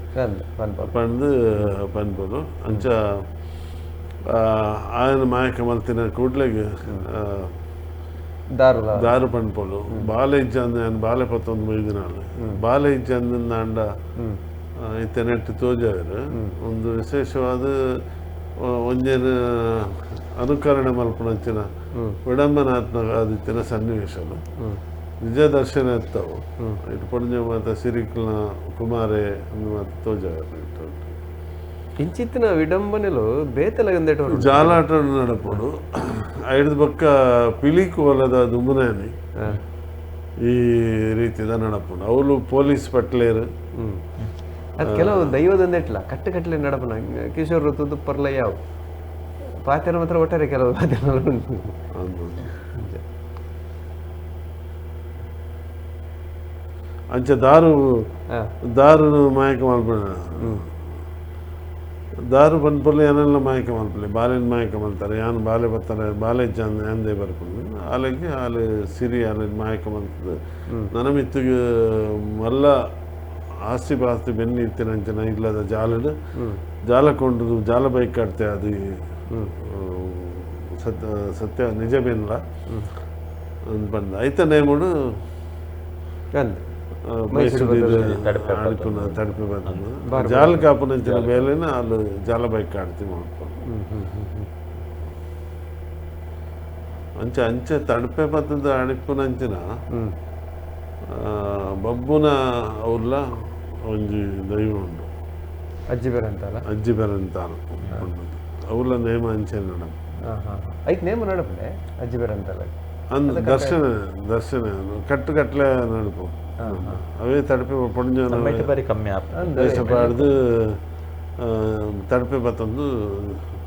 ಪಂದು ಪನ್ಪೊಡು. ಅಂಚ ఆయన ಮಾಯಕ ಮಲ್ತಿನ ಕೂಡ್ಲೆಗ್ ದಾರು ಪನ್ಪೊಲು. ಬಾಲೆ ಇಜ್ಜಂದ ಬಾಲೆ ಪತ್ತೊಂದು ಮೈದಿನಾಳು ಬಾಲೆ ಇಜ್ಜಂದ ಇತ್ತೆ ನೆಟ್ಟು ತೋಜಾವೆರ್. ಒಂದು ವಿಶೇಷವಾದ ಒಂಜೇನ ಅನುಕರಣೆ ಮಲ್ಪುನಂಚಿನ ವಿಡಂಬನಾತ್ಮಕ ಆದಿತ್ತಿನ ಸನ್ನಿವೇಶಲು ನಿಜ ದರ್ಶನ ಇತ್ತವು. ಇಟ್ಟು ಪೊಂಜೆ ಮಾತ ಸಿರಿಕ್ಲ ಕುಮಾರೆ ಅಂದು ಮಾತ ತೋಜಾವೆರ್. ಇಂಚಿತ್ತಿನ ವಿಡಂಬನೆಲು ಬೇತಲ ಜಾಲಾಟ ನಡಪೊಡು. ಐಡ್ದ್ ಬೊಕ್ಕ ಪಿಲಿ ಕೋಲದ ದುಂಬುನಾನಿ ಈ ರೀತಿದ ನಡಪುಂಡು. ಅವಳು ಪೊಲೀಸ್ ಪಟ್ಲೇರು ಅದು ಕೆಲವು ದೈವದಂದೆಟ್ಲ ಕಟ್ಟು ಕಟ್ಟಲೆ ನಡಪುನ ಕಿಶೋರ್ ಋತುದು ಪರ್ಲ ಯಾವ ಪಾತೆರ ಮಾತ್ರ ಒಟ್ಟಾರೆ ಕೆಲವು ಪಾತೆರ ಉಂಟು. ಅಂಚ ದಾರು ದಾರು ಮಾಯಕ ಮಲ್ಪುನ ದಾರು ಪನ್ಪೊಲು ಏನೆಲ್ಲ ಮಾಯಕ ಮಲ್ಪಲೆ ಬಾಲೆನ್ ಮಾಯಕ ಮಲ್ತಾರೆ ಯಾನ್ ಬಾಲೆ ಬತ್ತಾರೆ ಬಾಲೆ ಇಜ್ಜಂದ್ ಯಾಂದೇ ಬರ್ಪುಂಡು ಆಲೆಗ್ ಆಲೆ ಸಿರಿ ಆಲೆ ಮಾಯಕ ಮಲ್ತದ ನನಮಿತ್ತಿಗೆ ಮಲ್ಲ ಆಸ್ತಿ ಪಾಸ್ತಿ ಬೆನ್ನಿ ಇತ್ತಿನಂಚಿನ ಇಲ್ಲದ ಜಾಲಡ್ ಜಾಲ ಕೊಂಡು ಜಾಲ ಬೈಕ್ ಆಡ್ತೆ ಅದು ಸತ್ಯ ಸತ್ಯ ನಿಜ ಬೆನ್ಲ ಅಂದ್ ಪಂಡ ಐತ ನೇಮುಡು ಅಡಿಪುನ ತಡಪೆ ಬಂದ ಜಾಲ ಕಾಪುನಂಚಿನ ಬೇಲೆನ ಅಲ್ಲಿ ಜಾಲ ಬೈಕ್ ಆಡ್ತಿ ಮಲ್ಪ. ಅಂಚ ಅಂಚೆ ತಡಪೆ ಬತ್ತದ ಅಡಿಪುನಂಚಿನ ಬಬ್ಬುನ ಅವ್ರಲ್ಲ ಒಂಜಿ ದೈವ ಉಂಡು ಅಜ್ಜಿ ಬೆರಂತಾಲ ಅಜ್ಜಿ ಬೆರಂತಾಲ ಅವ್ರಲ್ಲ ನೇಮ ಅಂಚೆ ನಡಪ ಐಕ್ ನೇಮ ನಡಪಲೆ ಅಜ್ಜಿ ಬೆರಂತಾಲ ಅಂದ್ ದರ್ಶನ ದರ್ಶನ ಕಟ್ಟು ಕಟ್ಟಲೆ ನಡಪು ಅವೇ ತಡಪೆ ಪೊಂಜ ಕಮ್ಮಿ ದೇಶ ಪಾಡ್ದು ತಡಪೆ ಬತ್ತೊಂದು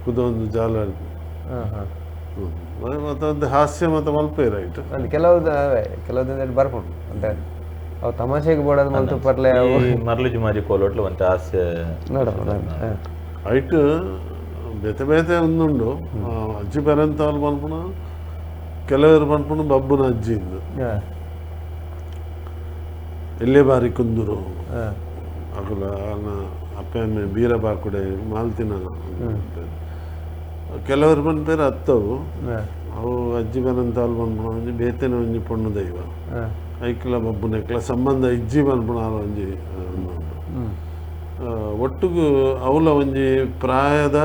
ಕುದೊಂದು ಜಾಲ ಮತ್ತೊಂದು ಹಾಸ್ಯ ಮತ್ತು ಮಲ್ಪೆ ರೈಟ್. ಕೆಲವು ಕೆಲವು ಬರ್ಪುಂಡು ಅಂತ ಅವು ತಮಾಷೆಗೆ ಬೋಡೋದು ಮಲ್ತು ಪರ್ಲೆ ಮರ್ಲು ಜುಮಾಜಿ ಕೋಲೋಟ್ಲು ಒಂತೆ ಹಾಸ್ಯ ನೋಡಪ್ಪ. ಐಟ್ ಬೇತೆ ಬೇತೆ ಒಂದುಂಡು ಅಜ್ಜಿ ಪೆರಂತಾಲ್ ಪನ್ಪುನ ಕೆಲವರು ಪನ್ಪುನ ಬಬ್ಬುನ ಅಜ್ಜಿ ಇಂದು ಎಲ್ಲೇ ಬಾರಿ ಕುಂದುರು ಅಕುಲ ಅಪ್ಪೆ ಅಮ್ಮೆ ಬೀರಬಾಕುಡೆ ಮಾಲ್ತಿನ ಕೆಲವರು ಪನ್ಪೇರು ಅತ್ತವು ಅವು ಅಜ್ಜಿ ಪೆರಂತಾಲ್ ಪನ್ಪುನ ಒಂಜಿ ಬೇತೆನೆ ಒಂಜಿ ಪೊಣ್ಣು ದೈವ ಐಕ್ಲ ಬಬ್ಬುನೈಕ್ಲ ಸಂಬಂಧ ಇಜ್ಜಿ ಪನ್ಪುನ ಒಂಜಿ ಉಂಡು ಒಟ್ಟುಗು ಅವಲ ಒಂಜಿ ಪ್ರಾಯದ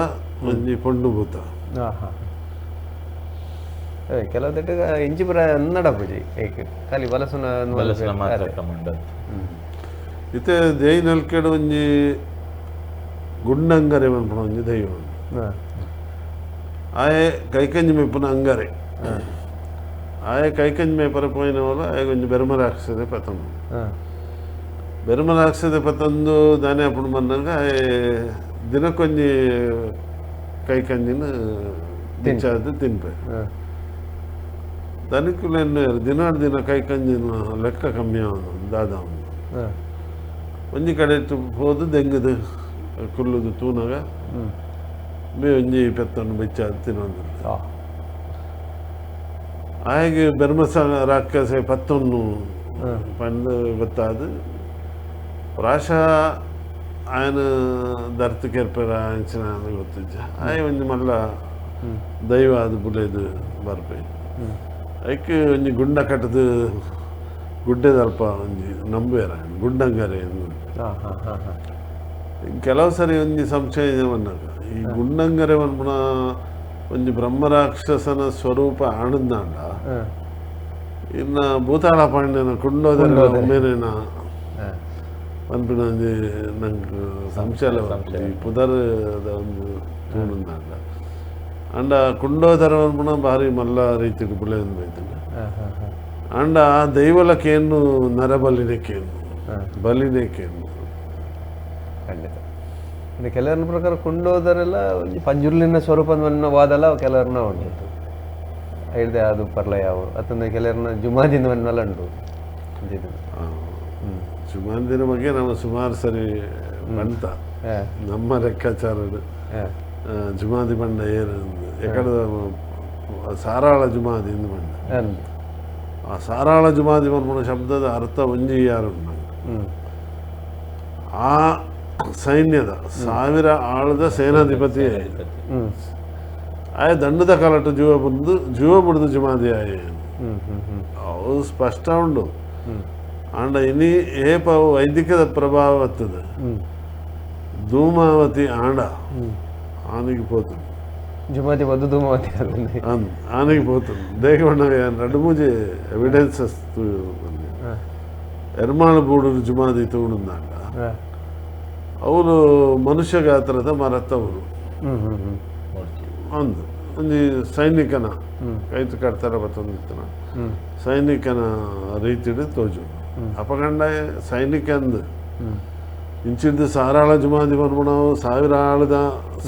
ಒಂಜಿ ಪೊಣ್ಣು ಭೂತ ಕೆಲವು ಇಂಚಿ ಪ್ರಾಯ ಅನ್ನಡಪುಜಿ ಏಕ್ ಖಾಲಿ ಬಲಸುನ ಬಲಸುನ ಮಾತ್ರ ಕ್ರಮ ಇತ್ತೆ ದೇಯಿ ನಲ್ಕೆಡ್ ಒಂಜಿ ಗುಂಡಂಗರೆ ಪನ್ಪುನ ಒಂಜಿ ದೈವ ಆಯೆ ಕೈಕಂಜಿ ಮೇಪುನ ಅಂಗರೆ ಆಯೆ ಕೈಕಂಜಿ ಮೇಪರ ಪೋಯಿನವಲ್ಲ ಆಯೆ ಒಂಜಿ ಬೆರ್ಮರಾಕ್ಷಸೆ ಪತಂದು ಬೆರ್ಮರಾಕ್ಷಸೆ ಪತಂದು ದಾನೆ ಅಪ್ಪುಂಡು ಬಂದಾಗ ಆಯೆ ದಿನಕ್ಕೊಂಜಿ ಕೈಕಂಜಿನ ಬಿಚ್ಚಾದ ತಿನ್ಪೆ ದನಿಕುಲೆನ್ ದಿನ ದಿನ ಕೈಕಂಜಿನ ಲೆಕ್ಕ ಕಮ್ಮಿ ಅವನು ದಾದ ಅವನು ಒಂಜಿ ಕಡೆ ಪೋದು ದೆಂಗದು ಕುಲ್ಲುದು ತೂನಾಗ ಬಿ ಒಂಜಿ ಪೆತ್ತನ್ನು ಬಿಚ್ಚಾದ ತಿನ್ನೊಂದು ಆಯಗೆ ಬೆರ್ಮಸ ರಾಕ್ಷಸೆ ಪತ್ತೊನ್ನು ಪಂದು ಗೊತ್ತಾದ ಪ್ರಾಶಃ ఆయన ದರ್ತು ಕೆರ್ಪೆರ ಅಂಚಿನ ಗೊತ್ತಿಜ್ಜ ಆಯೆ ಒಂಜಿ ಮಲ್ಲ ದೈವ ಅದು ಬುಲೇದು ಬರ್ಪೆ ಐಕ್ ಒಂಜಿ ಗುಂಡ ಕಟ್ಟದು ಗುಡ್ಡೆದಲ್ಪ ಒಂಜಿ ನಂಬುವೆರ ಗುಂಡಂಗರೆ ಕೆಲವು ಸರಿ ಒಂಜಿ ಸಂಶಯ ಬಂದಾಗ ಈ ಗುಂಡಂಗರೆ ಪನ್ಪುನ ಒಂಜಿ ಬ್ರಹ್ಮರಾಕ್ಷಸನ ಸ್ವರೂಪ ಆಣಂದಾಂಡ ಇನ್ನು ಭೂತಾಳ ಪಾಂಡ್ಯನ ಕುಂಡೋದರ ಒಮ್ಮೆನೇನ ಪನ್ಪಿನ ಒಂಜಿ ನಂಗೆ ಸಂಶಯ ಈ ಪುದರ್ದ ಒಂದು ತೂಣುಂದಾಂಡ ಅಂಡ ಕುಂಡೋದರ ಪನ್ಪುನ ಭಾರಿ ಮಲ್ಲ ರೀತಿಡ್ ಬುಲೆಯೊಂದು ಬೈತುಂಡು ಅಂಡ ಆ ದೈವಲಕೇನು ನರಬಲಿನೇಕೇನು ಬಲಿನೇಕೇನು ಖಂಡಿತ. ಕೆಲವರ ಪ್ರಕಾರ ಕುಂಡೋದರೆಲ್ಲ ಒಂಜಿ ಪಂಜುರ್ಲಿನ ಸ್ವರೂಪದ ವಾದಲ ಕೆಲವ್ರನ್ನ ಉಂಟು ಹೇಳಿದೆ ಅದು ಪರ್ಲ ಯಾವ ಅತ್ತಂದ್ರೆ ಕೆಲವ್ರನ್ನ ಜುಮಾದಿನ ಮನ್ನೆಲ್ಲ ಉಂಟು. ಜುಮಾದಿನ ಬಗ್ಗೆ ನಾವು ಸುಮಾರು ಸರಿ ಬಂತ ನಮ್ಮ ಲೆಕ್ಕಾಚಾರ ಜುಮಾದಿ ಬಂಡ ಏನು ಎಕಡೆ ಸಾರಾಳ ಜುಮಾದಿ ಎಂದು ಬಂಡ ಆ ಸಾರಾಳ ಜುಮಾದಿ ಪನ್ಪುನ ಶಬ್ದದ ಅರ್ಥ ಒಂಜಿ ಯಾರು ಆ ಸೈನ್ಯದ 1000 ಆಳದ ಸೇನಾಧಿಪತಿ ಆಯ ದಂಡದ ಕಾಲಟ್ಟು ಜೀವ ಬಂದು ಜೀವ ಬಿಡ್ದು ಜುಮಾದಿ ಆಯ ಅವು ಸ್ಪಷ್ಟ ಉಂಡು. ಆಂಡ ಇನಿ ಏಪ ವೈದಿಕದ ಪ್ರಭಾವ ಬರ್ತದೆ ಧೂಮಾವತಿ ಆಂಡ ಆನೆಗೆ ಪೋತುಂಡು ಜುಮಾದಿ ಬದ್ದು ಧೂಮಾವತಿ ಆನೆಗೆ ಪೋತುಂಡು ದೇಹವಣ್ಣ ರಡ್ಡು ಮೂಜಿ ಎವಿಡೆನ್ಸಸ್ ಎರ್ಮಾಳು ಬೂಡು ಜುಮಾದಿ ತೂಣುಂದಾಂಡ ಅವರು ಮನುಷ್ಯ ಗಾತ್ರದ ಮರತ್ತವರು ಒಂದು ಒಂಜಿ ಸೈನಿಕನ ಕೈತು ಕಡ್ತಾರ ಬತ್ತೊಂದಿತ್ತನ ಸೈನಿಕನ ರೀತಿಡ್ ತೋಜು ಅಪಗಂಡ ಸೈನಿಕ ಅಂದು ಇಂಚಿದ್ದು ಸಾರಾಳ ಜುಮಾದಿ ಪನ್ಪುನವು 1000 ಆಳದ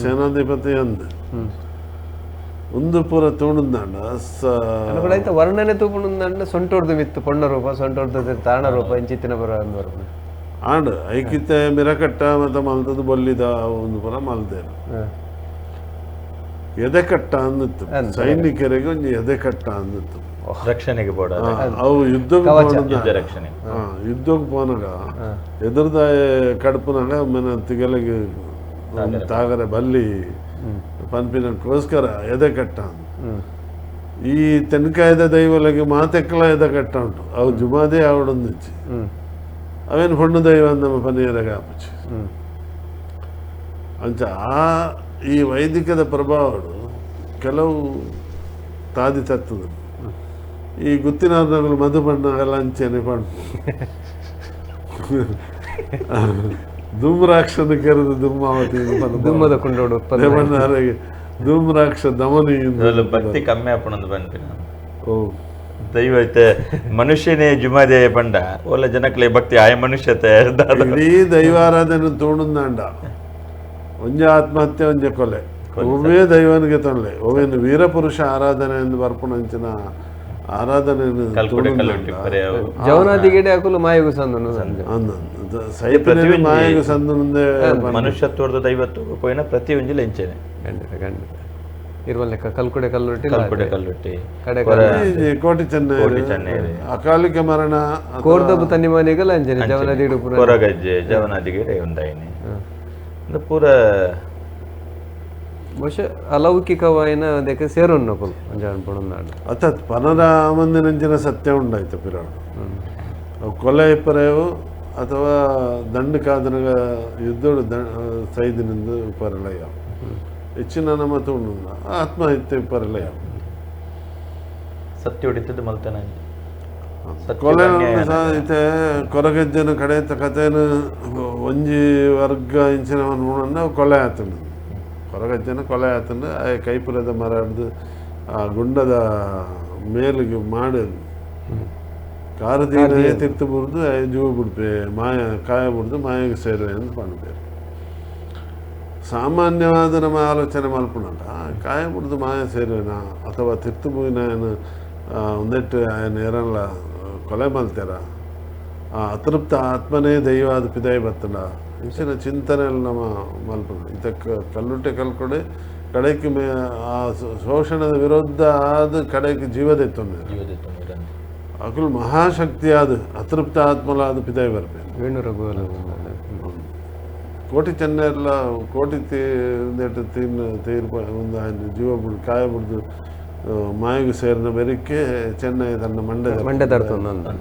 ಸೇನಾಧಿಪತಿ ಅಂದು ಒಂದು ಪೂರ ತೂಣುಂದಾಂಡ ವರ್ಣನೆ ತೂಪುಣುಂದಾಂಡ ಸೊಂಟೋರ್ದು ಮಿತ್ತು ಪೊಣ್ಣ ರೂಪ ಸೊಂಟೋರ್ದು ತಾಣ ರೂಪ ಇಂಚಿತ್ತಿನ ಬರ ಅಂದು ಬರ್ಪುನ ಆಂಡ್ ಐಕಿತ್ತೆ ಮಿರಕಟ್ಟ ಮತ್ತು ಮಲ್ತದ್ದು ಬೊಲ್ಲಿದ ಒಂದು ಪೂರ ಮಲ್ತೇನೆ ಎದೆಕಟ್ಟ ಅಂದಿತ್ತು ಸೈನಿಕರಿಗೆ ಒಂಜಿ ಎದೆಕಟ್ಟ ಅಂದಿತ್ತು ರಕ್ಷಣೆಗೆ ಬೋಡ ಅವು ಯುದ್ಧಕ್ಕೆ ರಕ್ಷಣೆ ಯುದ್ಧಕ್ಕೆ ಪೋನಾಗ ಎದುರ್ದ ಕಡುಪುನಾಗ ಮನ ತಿಗಲಿಗೆ ತಾಗರೆ ಬಲ್ಲಿ ಪನ್ಪಿನಕ್ಕೋಸ್ಕರ ಎದೆಕಟ್ಟ ಈ ತೆನ್ಕಾಯದ ದೈವಲಗೆ ಮಾತೆಕ್ಕಲ ಎದೆಕಟ್ಟ ಉಂಟು ಅವು ಜುಮಾದೇ ಆವಡೊಂದಿಚ್ಚಿ ಅವೇನು ಹೊಣ್ಣು ದೈವ ನಮ್ಮ ಪನೀರಗ ಆಪುಚಿ ಅಂಚ ಆ ಈ ವೈದಿಕದ ಪ್ರಭಾವಗಳು ಕೆಲವು ತಾದಿ ತತ್ತದ ಈ ಗುತ್ತಿನಾರ್ನಗಳು ಮಧು ಬಣ್ಣಗಲ್ಲ ಅಂಚೆನೆ ಪಂಡು ಧೂಮ್ರಾಕ್ಷನ ಕರೆದು ಧೂಮಾವತಿ ಧೂಮದ ಕೊಂಡೋಡು ದೇವಣ್ಣಾರಿಗೆ ಧೂಮ್ರಾಕ್ಷ ದಮನಿ ಭಕ್ತಿ ಕಮ್ಮಿ ಆಪಣಂದು ಪನ್ಪಿನ ಓ ದೈವ ಐತೆ ಮನುಷ್ಯನೇ ಜುಮಾದೆ ಪಂಡ ಓಲ ಜನಕ್ಲೆ ಭಕ್ತಿ ಆಯ ಮನುಷ್ಯತೆ ಇಡೀ ದೈವಾರಾಧನೆ ತೋಣುಂದಾಂಡ ಒಂಜೆ ಆತ್ಮಹತ್ಯೆ ಒಂಜೆ ಕೊಲೆ ಒವ್ವೇ ದೈವನಿಗೆ ತೊಂದರೆ ಒವ್ವೇನು ವೀರಪುರುಷ ಆರಾಧನೆ ಎಂದು ಬರ್ಪುಣಂಚಿನ ಆರಾಧನೆ ಜವನಾದಿಗೆಡೆ ಅಕುಲು ಮಾಯಗು ಸಂದನು ಮಾಯಗು ಸಂದನು ಮನುಷ್ಯತ್ವದ ದೈವತ್ವ ಪೋಯಿನ ಪ್ರತಿಯೊಂಜಿ ಲೆಂಚನೆ ಖಂಡಿತ ಖಂಡಿತ ಇರುವಲ್ಲೆಕ್ಕ ಕಲ್ಕುಡೆ ಕಲ್ಲುಟ್ಟಿ ಕಲ್ಕುಡೆ ಕಲ್ಲುಟ್ಟಿ ಕೋಟಿ ಚೆನ್ನೈ ಅಕಾಲಿಕ ಮರಣ ಕೋರ್ದಬು ತನ್ನಿ ಮನೆಗಲ್ಲ ಅಂಜನೆ ಜವನಾದಿ ಕೊರಗಜ್ಜೆ ಜವನಾದಿಗೆ ಒಂದಾಯಿನಿ ಪೂರ ಬಹುಶಃ ಅಲೌಕಿಕವಾಯಿನ ಅದಕ್ಕೆ ಸೇರೊನ್ನಕುಲು ಅಂಜಾನ್ ಅರ್ಥಾತ್ ಪನರಾಮಂದಿನಂಚಿನ ಸತ್ಯ ಉಂಡಾಯ್ತು ಪಿರಾಡು ಕೊಲೆ ಇಪ್ಪರೆವು ಅಥವಾ ದಂಡು ಕಾದನಗ ಯುದ್ಧೋಡು ಸೈದಿನಿಂದ ಉಪರಲಯ ಹೆಚ್ಚಿನ ನಮ್ಮ ತೋಂಡು ಆತ್ಮಹತ್ಯೆ ಉಪರಲಯ ಸತ್ಯ ಹೊಡಿತದ್ದು ಮಲ್ತನ ಕೊಲೆ ಇತ್ತೆ ಕೊರಗಜ್ಜನ ಕಡೆ ಕಥೆನು ಒಂಜಿ ವರ್ಗ ಇಂಚಿನ ಕೊಲೆ ಆತಂಡು ಕೊರಗಜ್ಜನ ಕೊಲೆ ಆತಂಡು ಆ ಕೈಪುರದ ಮರ ಹಿಡ್ದು ಆ ಗುಂಡದ ಮೇಲಿಗೆ ಮಾಡಿ ಕಾರದೀನ ತಿರ್ತು ಬುಡ್ದು ಜೀವ ಬಿಡ್ಪೆ ಮಾಯ ಕಾಯ ಬಿಡ್ದು ಮಾಯಗೆ ಸೇರುವೆ ಅಂತ ಪಣ್ಪೇರು. ಸಾಮಾನ್ಯವಾದ ನಮ್ಮ ಆಲೋಚನೆ ಮಲ್ಪುನಗ ಕಾಯ ಬಿಡ್ದು ಮಾಯ ಸೇರುವೆನಾ ಅಥವಾ ತಿರ್ತು ಮುಗಿನ ಒಂದೆಟ್ಟು ఆయన ಏರಲ್ಲ ಕೊಲೆ ಮಲ್ತೇರ ಆ ಅತೃಪ್ತ ಆತ್ಮನೇ ದೈವಾದ ಪಿದಾಯಿ ಬತ್ತಡ ಇಂಚಿನ ಚಿಂತನೆಯಲ್ಲಿ ನಮ್ಮ ಮಲ್ಪುನ ಇದಕ್ಕೆ ಕಲ್ಲುಟ್ಟೆ ಕಲ್ಕೊಡೆ ಕಡೆಗೆ ಮೇ ಆ ಶೋಷಣದ ವಿರುದ್ಧ ಆದ ಕಡೆಗೆ ಜೀವದೆತ್ತು ಅಕುಲು ಮಹಾಶಕ್ತಿಯಾದ ಅತೃಪ್ತ ಆತ್ಮಲಾದ ಪಿದಾಯಿ ಬರ್ಬೇಕು. ವೇಣು ರಘುವಲ ಕೋಟಿ ಚೆನ್ನೆಲ್ಲ ಕೋಟಿ ತೀನ್ ತೀರ್ಪ ಒಂದು ఆయన ಜೀವ ಬಿಡು ಕಾಯ ಬಿಡ್ದು ಮಾಯಗು ಸೇರಿನ ಬೆರಿಕೆ ಚೆನ್ನೈ ತನ್ನ ಮಂಡೆ ಮಂಡೆ ತರ್ತೊಂದು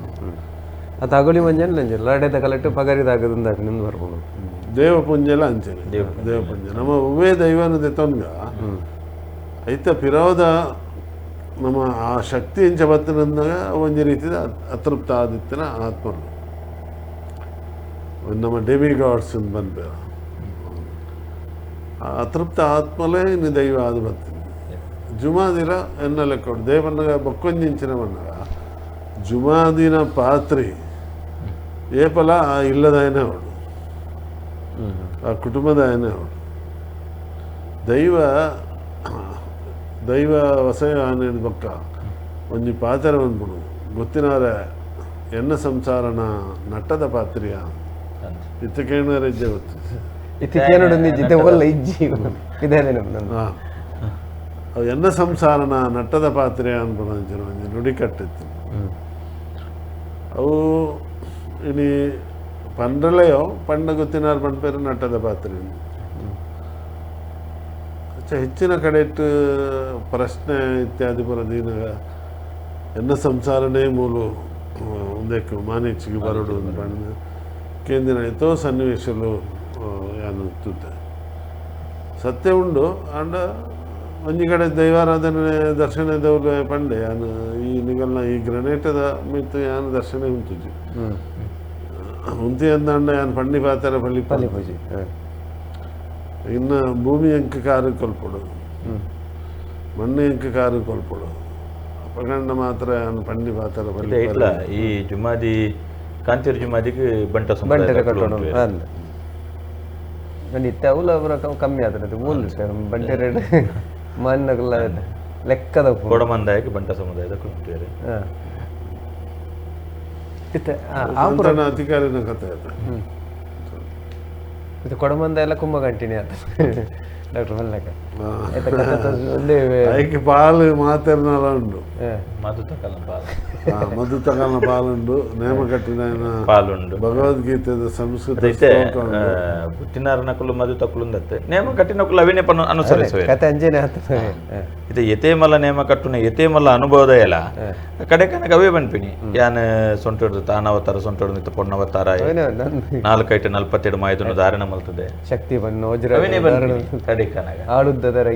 ಅದು ಅಗುಳಿ ಮಂಜನ್ ಲಂಜೆ ಲಡೆದ ಕಲೆಟ್ಟು ಪಗರಿದಾಗದಿಂದ ನಿಂದು ಬರ್ಬೋದು. ದೇವಪುಂಜೆಲ ಅಂಚನೆ ದೇವಪುಂಜೆ ನಮ್ಮ ಉವೇ ದೈವನ ದೆತ್ತೊನ್ಗ ಐತ ಪಿರೋದ ನಮ್ಮ ಆ ಶಕ್ತಿ ಇಂಚ ಬತ್ತಿನಂದಾಗ ಒಂಜಿ ರೀತಿದ ಅತೃಪ್ತ ಆದಿತ್ತಿನ ಆತ್ಮರು ನಮ್ಮ ಡೆಮಿ ಗಾಡ್ಸ್ ಅಂತ ಬಂದ್ಬೇರ ಆ ಅತೃಪ್ತ ಆತ್ಮಲೇ ಇನ್ನು ದೈವ ಆದ ಬತ್ತಿನ ಜುಮಾದಿರ ಎನ್ನ ಲೆಕ್ಕ ದೇವನ್ನಗ ಬಕ್ಕೊಂಜಿಂಚಿನ ಮನ್ನಗ ಜುಮಾದಿನ ಪಾತ್ರಿ ಏಪಲ ಆ ಇಲ್ಲದಾಯನೇ ಅವಳು ಆ ಕುಟುಂಬದ ಆಯನೇ ಅವಳು ದೈವ ದೈವ ವಸಯ ಆನೇನು ಬಕ್ಕ ಒಂಜಿ ಪಾತ್ರ ಬಂದ್ಬಿಡು ಗೊತ್ತಿನಾರ ಎನ್ನ ಸಂಸಾರನ ನಟ್ಟದ ಪಾತ್ರಿಯ ಇತ್ತಕೇಣ ರಜ್ಜೆ ಗೊತ್ತು ಹಾಂ ಎನ್ನ ಸಂಸಾರನ ನಟ್ಟದ ಪಾತ್ರೆ ಅನ್ಬಿಡು ಅಂಚಿನ ಒಂಜಿ ನುಡಿ ಕಟ್ಟಿತ್ತು. ಅವು ಇನಿ ಪಂಡ್ರಲೆಯೋ ಪಂಡ ಗೊತ್ತಿನಾರು ಪಂಡ್ಪೇರು ನಟ್ಟದ ಪಾತ್ರೆ. ಹೆಚ್ಚಿನ ಕಡೆ ಇಟ್ಟು ಪ್ರಶ್ನೆ ಇತ್ಯಾದಿ ಬರೋದೀನ ಎನ್ನ ಸಂಸಾರನೇ ಮೂಲ ಒಂದೇಕು ಮಾನೇಚಿಗೆ ಬರೋಡು ಅಂತ ಪಂಡ ಕೇಂದ್ರ ಎತ್ತೋ ಸನ್ನಿವೇಶಲು ಯಾನು ತೂತೆ ಸತ್ಯ ಉಂಡು. ಅಂಡ ಒಂಜಿ ಕಡೆ ದೈವಾರಾಧನೆ ದರ್ಶನ ದೌಲ ಪಂಡೆ ಯಾನು ಈ ನಿಗಲ್ನ ಈ ಗ್ರನೇಟದ ಮಿತ್ತು ಯಾನು ದರ್ಶನ ಉಂಟುಜಿ ಉಂತಿ ಅಂದಾಂಡ ಯಾನು ಪಂಡಿ ಪಾತ್ರ ಪಳ್ಳಿ ಪಲ್ಲಿ ಇನ್ನು ಭೂಮಿ ಅಂಕ ಕಾರು ಕೊಲ್ಪಡು ಮಣ್ಣು ಅಂಕ ಕಾರು ಕೊಲ್ಪಡು ಅಪಗಂಡ ಮಾತ್ರ ಯಾನು ಪಂಡಿ ಪಾತ್ರ ಪಳ್ಳಿ. ಇట్లా ಈ ಜುಮಾದಿ ಕಾಂತೀರ್ ಜುಮಾದಿಗೆ ಬಂಟ ಬಂಟರ ಕಟ್ಟೋಣ ಇತ್ತೆ ಅವುಲ ಅವರ ಕಮ್ಮಿ ಆದ್ರೆ ಮೂಲ ಬಂಟೆ ರೇಟ್ ಮಾನ್ನಗಲ್ಲ ಲೆಕ್ಕದ ಕೊಡಮಂದಾಯಕ್ಕೆ ಬಂಟ ಸಮುದಾಯದ ಕುಂಟೇರಿ. ಇತ್ತೆ ಅಧಿಕಾರಿನ ಕಥೆ ಅದು. ಇದು ಕೊಡಮಂದ ಎಲ್ಲ ಕುಂಭಗಂಟಿನಿ ಆತ ಡಾಕ್ಟರ್ ಮಲ್ಲಕ ಐಕೆ ಪಾಲು ಮಾತೆರ್ನಲ ಉಂಡು ಮಧು ಮಧು ತಕಲ್ನ ಪಾಲುಂಡು ನೇಮ ಕಟ್ಟಿನ ಪಾಲುಂಡು ಭಗವದ್ಗೀತೆದ ಸಂಸ್ಕೃತ ಪುಟ್ಟಿನಾರನಕುಲು ಮಧು ತಕುಲುಂದತ್ತೆ ನೇಮ ಕಟ್ಟಿನಕುಲು ಅವಿನೇ ಪನ್ನು ಅನುಸರಿಸುವೆ ಕತೆ ಅಂಜನೆ ಆತ. ಇದು ಯತೇಮಲ್ಲ ನೇಮ ಕಟ್ಟುನ ಯತೇಮಲ್ಲ ಅನುಭವದ ಎಲ್ಲ ಕಡೆ ಕನಕ ಅವೇ ಬನ್ಪಿನಿ ಯಾನ್ ಸೊಂಟೊಡ್ದು ತಾನವತಾರ ಸೊಂಟೊಡ್ದು ಪೊಣ್ಣವತಾರ ನಾಲ್ಕೈಟು 47 ಮಾಯುಧನು ಧಾರಣ ಮಲ್ತದೆ ಶಕ್ತಿ ಬನ್ನು ಅವನೇ ಬನ್ಪಿನಿ ಕಡೆ ಕನಗ ಆಡುದ್ದದರ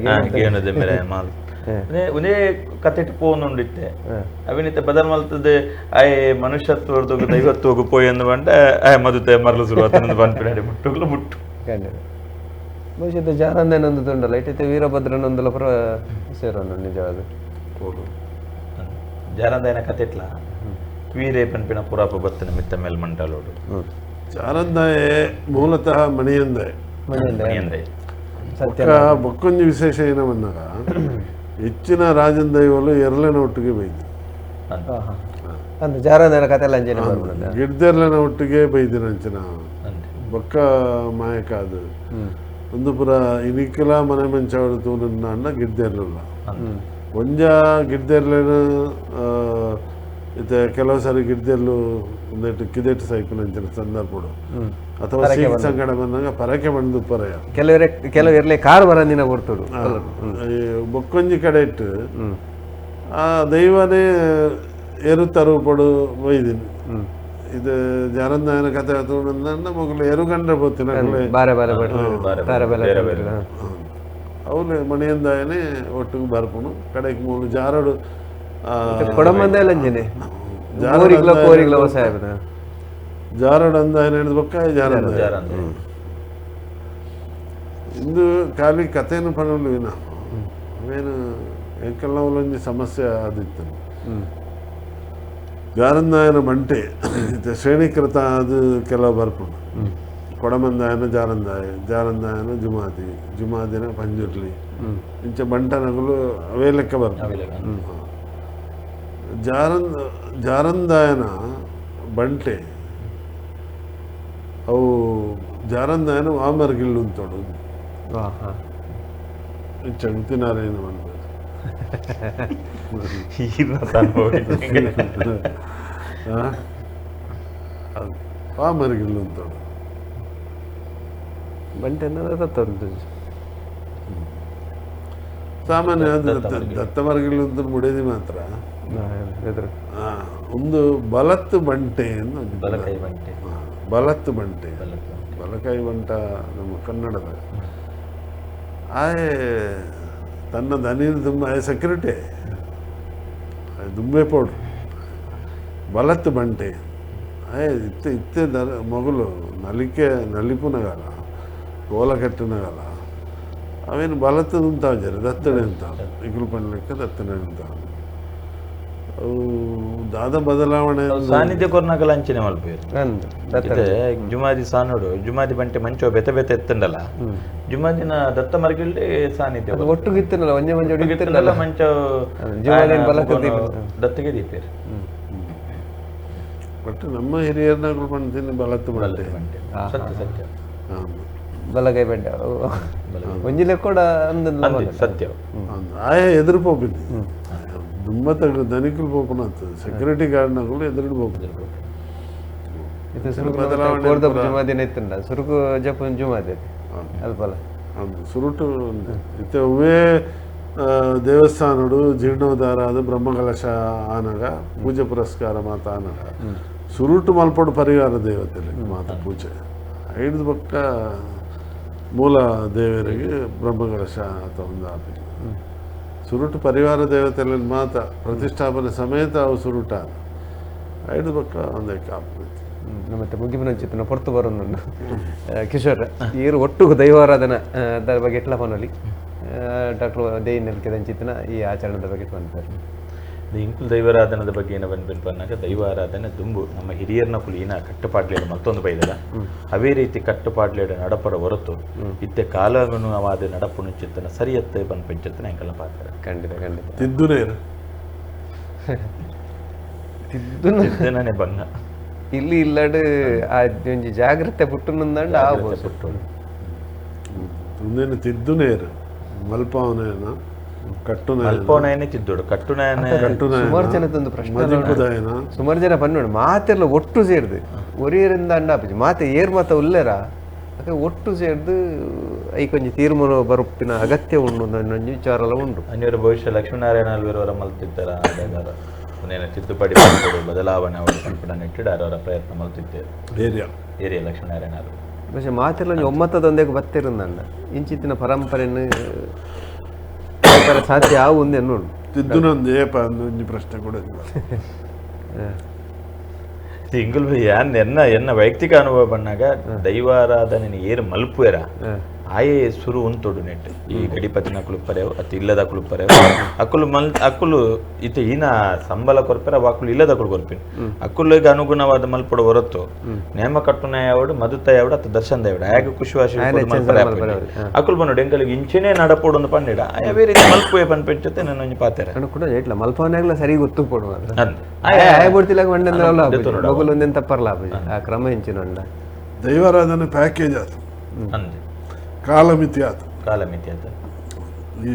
ಮೇಲೆ ಮಾಲ್ ಒಂದೇ ಕತೆಟ್ ಪೋನುಂಡಿತ್ತೆ ಅವಿನಿತೆ ಬದಲ್ ಮಲ್ತದೆ ಆಯ್ ಮನುಷ್ಯತ್ವರ್ದು ದೈವತ್ವಗು ಪೋಯ್ ಎಂದು ಬಂಡ ಆಯ್ ಮದುತೆ ಮರಲು ಸುರು ಆತನಂದು ಬನ್ಪಿನಾಡಿ ಮುಟ್ಟುಗ್ಲು ಮುಟ್ಟು ಖಂಡಿತ ಬಹುಶಃ ಜಾರಂದನೊಂದು ತುಂಡಲ್ಲ ಇಟ್ಟಿತ್ತೆ ವೀರಭದ್ರನೊಂದುಲ ಪುರ ಸೇರೋನು ನಿಜವಾದ ಜಾರಂದನ ಕತೆಟ್ಲ ವೀರೇ ಪನ್ಪಿನ ಪುರಾಪ ಬತ್ತನ ಮಿತ್ತ ಮೇಲ್ ಮಂಡಲೋಡು ಜಾರಂದಾಯೆ ಮೂಲತಃ ಮಣಿಯಂದಾಯ ಮಣಿಯಂದಾಯ ಬೊಕ್ಕೊಂಜಿ ವಿಶೇಷ ಏನವನ್ನಾಗ ಹೆಚ್ಚಿನ ರಾಜನ್ ದೈವಲು ಎರಲೆನ ಒಟ್ಟಿಗೆ ಬೈದು. ಅಂದ್ ಜಾರಂದಾಯನ ಕತೆ ಎಲ್ಲ ಅಂಚನೆ ಬರ್ಪುಂಡು. ಗಿಡ್ದೆರ್ಲೆನ ಒಟ್ಟಿಗೆ ಬೈದಿನ ಅಂಚಿನ ಬೊಕ್ಕ ಮಾಯಕ ಅದು ಒಂದು ಪುರ ಇನಿಕ್ಲ ಮನೆ ಮಂಚಾವಡು ತೂನನ್ನ ಅಣ್ಣ ಗಿಡ್ದೆರ್ಲುಲ್ಲ ಒಂಜ ಗಿಡ್ದೆರ್ಲೆನ ಇತ್ತೆ ಕೆಲವು ಸಾರಿ ಗಿಡ್ದೆರ್ಲು ಒಂದೆಟ್ಟು ಕಿದೆಟ್ಟು ಸೈಪಿನ ಸಂದರ್ಭಡು ಅಥವಾ ಸೀಕ್ ಸಂಕಟ ಬಂದಾಗ ಪರಕೆ ಬಂದು ಪರೆಯ ಕೆಲವರೆ ಕೆಲವು ಇರ್ಲೆ ಕಾರ್ ಬರಂದಿನ ಕೊರ್ತುಡು. ಬೊಕ್ಕೊಂಜಿ ಕಡೆ ಇಟ್ಟು ಆ ದೈವನೇ ಎರು ಪಡು ಒಯ್ದಿನಿ. ಇದು ಜಾರಂದಾಯನ ಕತೆ ತೂನಂದ ಮೊಗಲು ಎರು ಕಂಡ್ರೆ ಪೋತಿನ ಬಾರೆ ಬಾರೆ ಬಾರೆ ಅವಳು ಮಣಿಯಂದಾಯನೇ ಒಟ್ಟಿಗೆ ಬರ್ಪುನು ಕಡೆಗೆ ಮೂಲು ಜಾರಡು ಜಾರಡು ಅಂದಾಯನ ಹಿಡಿದ ಬೊಕ್ಕ ಜಾರಂದಾಯ ಇಂದು ಖಾಲಿ ಕಥೆಯನ್ನು ಪಣಲು ವಿನ ಅವೇನು ಎಂಕಲ್ನ ಸಮಸ್ಯೆ ಆದಿತ್ತು. ಜಾರಂದಾಯನ ಬಂಟೆ ಶ್ರೇಣೀಕೃತ ಅದು ಕೆಲವು ಬರ್ಪುಂಡು. ಕೊಡಮಂದಾಯನ ಜಾರಂದಾಯ, ಜಾರಂದಾಯನ ಜುಮಾದಿ, ಜುಮಾದಿನ ಪಂಜುರ್ಲಿ, ಇಂಚ ಬಂಟನಗಳು ಅವೇ ಲೆಕ್ಕ ಬರ್ಪುಂಡು. ಜಾರಂದಾಯನ ಬಂಟೆ ಅವು ಜಾರಂದಾಯನ ವಾಮರ್ಗಿಲ್ಲು ಅಂತೋಡು ಚಂತಿನಾರಾಯಣ ಬಂದ ವಾಮರ್ಗಿಲ್ಲು ಅಂತೋಡು ಬಂಟೆ ಸಾಮಾನ್ಯ ದತ್ತಮರ್ಗಿಲ್ಲು ಅಂತ ಮುಡೇದಿ ಮಾತ್ರ ಒಂದು ಬಲತ್ತು ಬಂಟೆ ಬಲತ್ತು ಬಂಟೆ ಬಲಕೈ ಬಂಟ ನಮ್ಮ ಕನ್ನಡದ ಆಯೆ ತನ್ನ ದನಿನ ತುಂಬ ಆಯೆ ಸೆಕ್ಯೂರಿಟಿ ದುಂಬೆ ಪೌಡ್ರು ಬಲತ್ತು ಬಂಟೆ ಆಯೆ ಇತ್ತೆ ಇತ್ತೆ the ಮೊಗಲು ನಲಿಕೆ ನಲಿಪುನಗಲ ಕೋಲ ಕಟ್ಟಿನಗಲ ಅವೇನು ಬಲತ್ತು ದುಂತಾವ್ ದತ್ತಣೆ ಅಂತ ಇಗುಳು ಪಣ್ಲಿಕ್ಕೆ ದತ್ತಣೆ ಅಂತ ಅವು ದಾದ ಬದಲಾವಣೆ ಸಾನ್ನಿಧ್ಯ ಕೊರ್ನಾಕಲ ಅಂಚನೆ ಮಲ್ಪೇರು. ಜುಮಾದಿ ಸಾನೋಡು ಜುಮಾದಿ ಬಂಟೆ ಮಂಚೋ ಬೆತೆ ಬೆತೆ ಎತ್ತಂಡಲ್ಲ ಜುಮಾದಿನ ದತ್ತ ಮರ್ಗಿಲ್ಡೆ ಸಾನ್ನಿಧ್ಯ ಒಟ್ಟು ಇತ್ತನಲ್ಲ ಒಂಜೆ ಮಂಚ ಇತ್ತಲ್ಲ ಮಂಚ ದತ್ತಿಗೆ ದೀಪೇರು. ಬಟ್ ನಮ್ಮ ಹಿರಿಯರ್ನಾಗಳು ಬಂತೀನಿ ಬಲತ್ತು ಬಂಟೆ ಸತ್ಯ ಸತ್ಯ ಬಲಗೈ ಬೆಡ್ಡ ಒಂಜಿಲೆ ಕೂಡ ಸತ್ಯ ಆಯಾ ಎದುರು ಪೋಪಿನಿ ದುಮ್ಮ ತಗ ದನಿಕುಲು ಪೋಪನ ಸೆಕ್ಯೂರಿಟಿ ಗಾರ್ಡ್ನಗಳು ಎದುರು ಪೋಪು. ಜುಮಾದಿನ ಇತ್ತಂಡ ಸುರುಕು ಜಪನ್ ಜುಮಾದಿ ಅಲ್ಪಲ್ಲ ಸುರುಟು ಇತ್ತೆ ಅವೇ ದೇವಸ್ಥಾನಡು ಜೀರ್ಣೋದ್ಧಾರ ಅದು ಬ್ರಹ್ಮಕಲಶ ಆನಗ ಪೂಜೆ ಪುರಸ್ಕಾರ ಮಾತ ಆನಗ ಸುರುಟು ಮಲ್ಪಡು ಪರಿವಾರ ದೇವತೆ ಮಾತ ಪೂಜೆ ಐದು ಪಕ್ಕ ಮೂಲ ದೇವರಿಗೆ ಬ್ರಹ್ಮಕಲಶ ಅಥವಾ ಒಂದು ಆಪಿ ಸುರುಟು ಪರಿವಾರ ದೇವತೆಯಲ್ಲಿ ಮಾತ ಪ್ರತಿಷ್ಠಾಪನೆ ಸಮೇತ ಅವು ಸುರುಟ ಐದು ಪಕ್ಕ ಒಂದೇ ಕಾಪು. ಮತ್ತೆ ಮುಗಿಪಿನ ಪೊರ್ತು ಬರೋದು ಕಿಶೋರ್ ಈರು ಒಟ್ಟು ದೈವಾರಾಧನ ಅದರ ಬಗ್ಗೆ ಎಟ್ಲ ಪನೊಲಿ ಡಾಕ್ಟರ್ ದೇಯಿ ನೆಲ್ಕೆದಂಚಿತ್ತಿನ ಈ ಆಚರಣೆದ ಬಗ್ಗೆ ಪನ್ಪೆರ್. ಇಂಕುಲ್ ದೈವಾರಾಧನದ ಬಗ್ಗೆ ಏನ ಬಂದ್ಬಿಟ್ಟು ಬಂದಾಗ ದೈವಾರಾಧನೆ ದುಂಬು ನಮ್ಮ ಹಿರಿಯರ್ನ ಕುಲೀನ ಕಟ್ಟುಪಾಡ್ಲೇಡು ಮತ್ತೊಂದು ಬೈದಲ್ಲ ಅವೇ ರೀತಿ ಕಟ್ಟುಪಾಡ್ಲೇಡು ನಡಪರ ಹೊರತು ಇತ್ತೆ ಕಾಲವನ್ನು ಅವಾದ ನಡಪುನು ಚಿತ್ತನ ಸರಿಯತ್ತೆ ಪನ್ಪಂಚಿತ್ತನ ಎಂಕಲ್ನ ಪಾತ್ರ. ಖಂಡಿತ ಖಂಡಿತ ತಿದ್ದುನೇರು ತಿದ್ದುನೇ ಬಂಗ ಇಲ್ಲಿ ಇಲ್ಲಡು ಆ ಒಂಜಿ ಜಾಗ್ರತೆ ಪುಟ್ಟುನಂದಂಡ ಆವು ಪುಟ್ಟು ಒಂದೇನು ತಿದ್ದುನೇರು ಮಲ್ಪಾವನೇನ ಕಟ್ಟುನಯನೇ ತಿದ್ದೋಡು ಕಟ್ಟುನಯನ ಸುಮಾರು ಜನದೊಂದು ಪ್ರಶ್ನೆ ಸುಮಾರು ಜನ ಪನ್ನೋಡು ಮಾತೆಲ್ಲ ಒಟ್ಟು ಸೇರ್ದು ಒರಿಯರಿಂದ ಅಂಡ ಆಪುಜಿ ಮಾತೆ ಏರ್ ಮಾತ ಉಲ್ಲೇರ ಅಕ್ಕ ಒಟ್ಟು ಸೇರ್ದು ಐಕೊಂಜಿ ತೀರ್ಮಾನ ಬರುಪಿನ ಅಗತ್ಯ ಉಂಡು ಒಂಜಿ ವಿಚಾರಲ ಉಂಡು. ಅನ್ಯರು ಭವಿಷ್ಯ ಲಕ್ಷ್ಮೀನಾರಾಯಣ ಅಲ್ವೇರವರ ಮಲ್ತಿದ್ದಾರ ಒಂದೇನು ತಿದ್ದುಪಡಿ ಬದಲಾವಣೆ ಅವರು ಪನ್ಪುನ ನೆಟ್ಟಿಡು ಅವರ ಪ್ರಯತ್ನ ಮಲ್ತಿದ್ದೇವೆ ಏರಿಯಾ ಏರಿಯಾ ಲಕ್ಷ್ಮೀನಾರಾಯಣ ಅಲ್ವ ಬಹುಶಃ ಮಾತೆಲ್ಲ ಒಂಜಿ ಒಮ್ಮತದೊಂದೇ ಬತ್ತಿರಂದಂಡ ಇಂಚಿತ್ತಿನ ಪರಂಪರೆಯನ್ನು ಸಾಧ್ಯ ಆವು ಒಂದೇ ನೋಡು. ತಿದ್ದುನೊಂದು ಏಪ ಒಂಜಿ ಪ್ರಶ್ನೆ ಕೂಡ ತಿಂಗುಲ್ ಎನ್ನ ಎನ್ನ ವೈಯಕ್ತಿಕ ಅನುಭವ ಬಂದಾಗ ದೈವಾರಾಧನೆ ಏರು ಮಲ್ಪುವೆರ ಆಯೆ ಸುರು ಉಂತೊಡು ನೆಟ್ ಈ ಗಡಿಪತಿನಕುಲು ಪರೆವು ಅತ್ತ ಇಲ್ಲದಕುಲು ಪರೆವು ಅಕುಲು ಮಲ್ ಅಕುಲು ಇತ್ತೆ ಈನ ಸಂಬಳ ಕೊರ್ಪೆರ ಅವು ಅಕುಲು ಇಲ್ಲದಕುಲು ಕೊರ್ಪಿನ ಅಕುಲಿಗೆ ಅನುಗುಣವಾದ ಮಲ್ಪೊಡು ಹೊರತು ನೇಮ ಕಟ್ಟುನ ಯಾವಡು ಮದುತ ಯಾವಡು ಅತ್ತ ದರ್ಶನ ಯಾವಡು ಆಯಾಗ ಖುಷಿವಾಸಿ ಮಲ್ಪರೆ ಅಕುಲು ಬನ್ನೋಡು ಎಂಕಲಿಗೆ ಇಂಚೆನೇ ನಡಪೊಡು ಅಂದ್ ಪಂಡಿಡ ಆಯ ಬೇರೆ ರೀತಿ ಮಲ್ಪುವೆ ಪನ್ಪೆಂಚತೆ ನಾನು ಒಂಜಿ ಪಾತೆರ ಅಣ್ಣ ಕೂಡ ಇಟ್ಲ ಮಲ್ಪವನಾಗ್ಲ ಸರಿ ಗೊತ್ತು ಪೋಡು ಮಾತ್ರ. ಅಂದ್. ಆಯ್ ಆಯ್ ಬುಡ್ತಿಲಾಗ ಮಂಡಂದ್ರೆ ಬಗುಲು ಒಂದೇನು ತಪ್ಪರ್ಲ ಆಪುಜಿ ಆ ಕ್ರಮ ಹೆಂಚಿನ ಉಂಡ. ದೈವಾರಾಧನೆ ಪ್ಯಾಕೇಜ್ ಆತು, ಅಂದ್. ಕಾಲಮಿತಿ ಆತು. ಕಾಲಮಿತಿ ಆತ. ಈ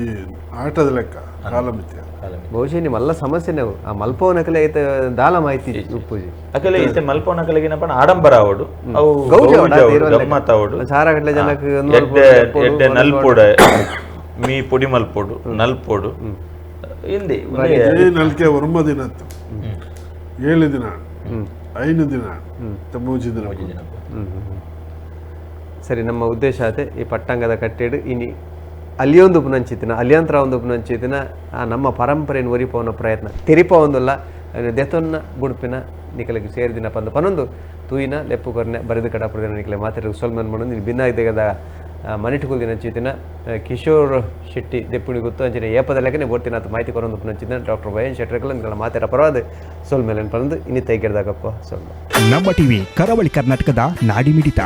ಆಟದ ಲೆಕ್ಕ ಕಾಲಮಿತಿ ಆತು. ಕಾಲಮಿತಿ. ಬಹುಶಃ ನಿಮ್ಮ ಮಲ್ಲ ಸಮಸ್ಯೆನೇ ಅವು. ಆ ಮಲ್ಪವನಕಲೆ ಐತ ದಾಲ ಮಾಹಿತಿ ಉಪ್ಪುಜಿ. ಅಕಲೆ ಇತ್ತೆ ಮಲ್ಪವನಕಲೆಗಿನ ಪಂಡ ಆಡಂಬರ ಆವಡು ಅವು ಗೌಜಿ ಆವಡು, ಗೌಜಿ ಆವಡು, ಇರುವಲ್ಲ. ಗಮ್ಮತ್ ಆವಡು. ಸಾರ ಗಟ್ಲೆ ಜನಕ್ಕೆ ಒಂದು ಎಡ್ಡೆ ಮಲ್ಪೊಡು, ಎಡ್ಡೆ ನಲ್ಪೊಡು, ಮೀ ಪೊಡಿ ಮಲ್ಪೊಡು, ನಲ್ಪೊಡು ಇಂದೆ ಉಂದೆ. ಈ ನಲ್ಕೆ ಒರ್ಮ ದಿನ ಆತು, 7 ದಿನ, 5 ದಿನ, 3 ದಿನ. ಸರಿ, ನಮ್ಮ ಉದ್ದೇಶ ಆತೆ ಈ ಪಟ್ಟಾಂಗದ ಕಟ್ಟೆಡು ಇನಿ ಅಲ್ಲಿಯೊಂದು ಪುನಂಚಿತಿನ ಅಲಿಯಂತ್ರ ಒಂದು ಪುನಂಚಿತಿನ ಆ ನಮ್ಮ ಪರಂಪರೆಯನ್ನು ಒರಿಪವನ ಪ್ರಯತ್ನ ತೆರಿಪ ಒಂದಲ್ಲ ದೆತೊನ್ನ ಬುಡುಪಿನ ನಿಕಲಿಗೆ ಸೇರಿದಿನ ಪಂದ ಪನೊಂದು ತೂಯಿನ ಲೆಪ್ಪು ಕೊರ್ನೆ ಬರೆದು ಕಡಪುರದಿನ ನಿಕಲೆ ಮಾತಿರ ಸೊಲ್ಮನ್ ಮಣೊಂದು ಭಿನ್ನ ಇದ್ದಗದ ಮನಿಟುಕುಲ್ ದಿನ ಚೇತಿನ ಕಿಶೋರ್ ಶೆಟ್ಟಿ ದೆಪ್ಪುಣಿ ಗೊತ್ತು ಅಂಚನೆ ಏಪದ ಲೆಕ್ಕನೆ ಬೋರ್ತಿನಾಥ ಮಾಹಿತಿ ಕೊರೊಂದು ಪುನಂಚಿನ ಡಾಕ್ಟರ್ ವೈ ಎನ್ ಶೆಟ್ಟರ್ಕಲ್ ನಿಕಲ ಮಾತಿರ ಪರವಾದ ಸೊಲ್ಮೇಲೆ ಪಂದು ಇನಿ ತೈಗೆಡ್ದಾಗಪ್ಪ ಸೊಲ್ಮೆ. ನಮ್ಮ ಟಿವಿ ಕರಾವಳಿ ಕರ್ನಾಟಕದ ನಾಡಿಮಿಡಿತ.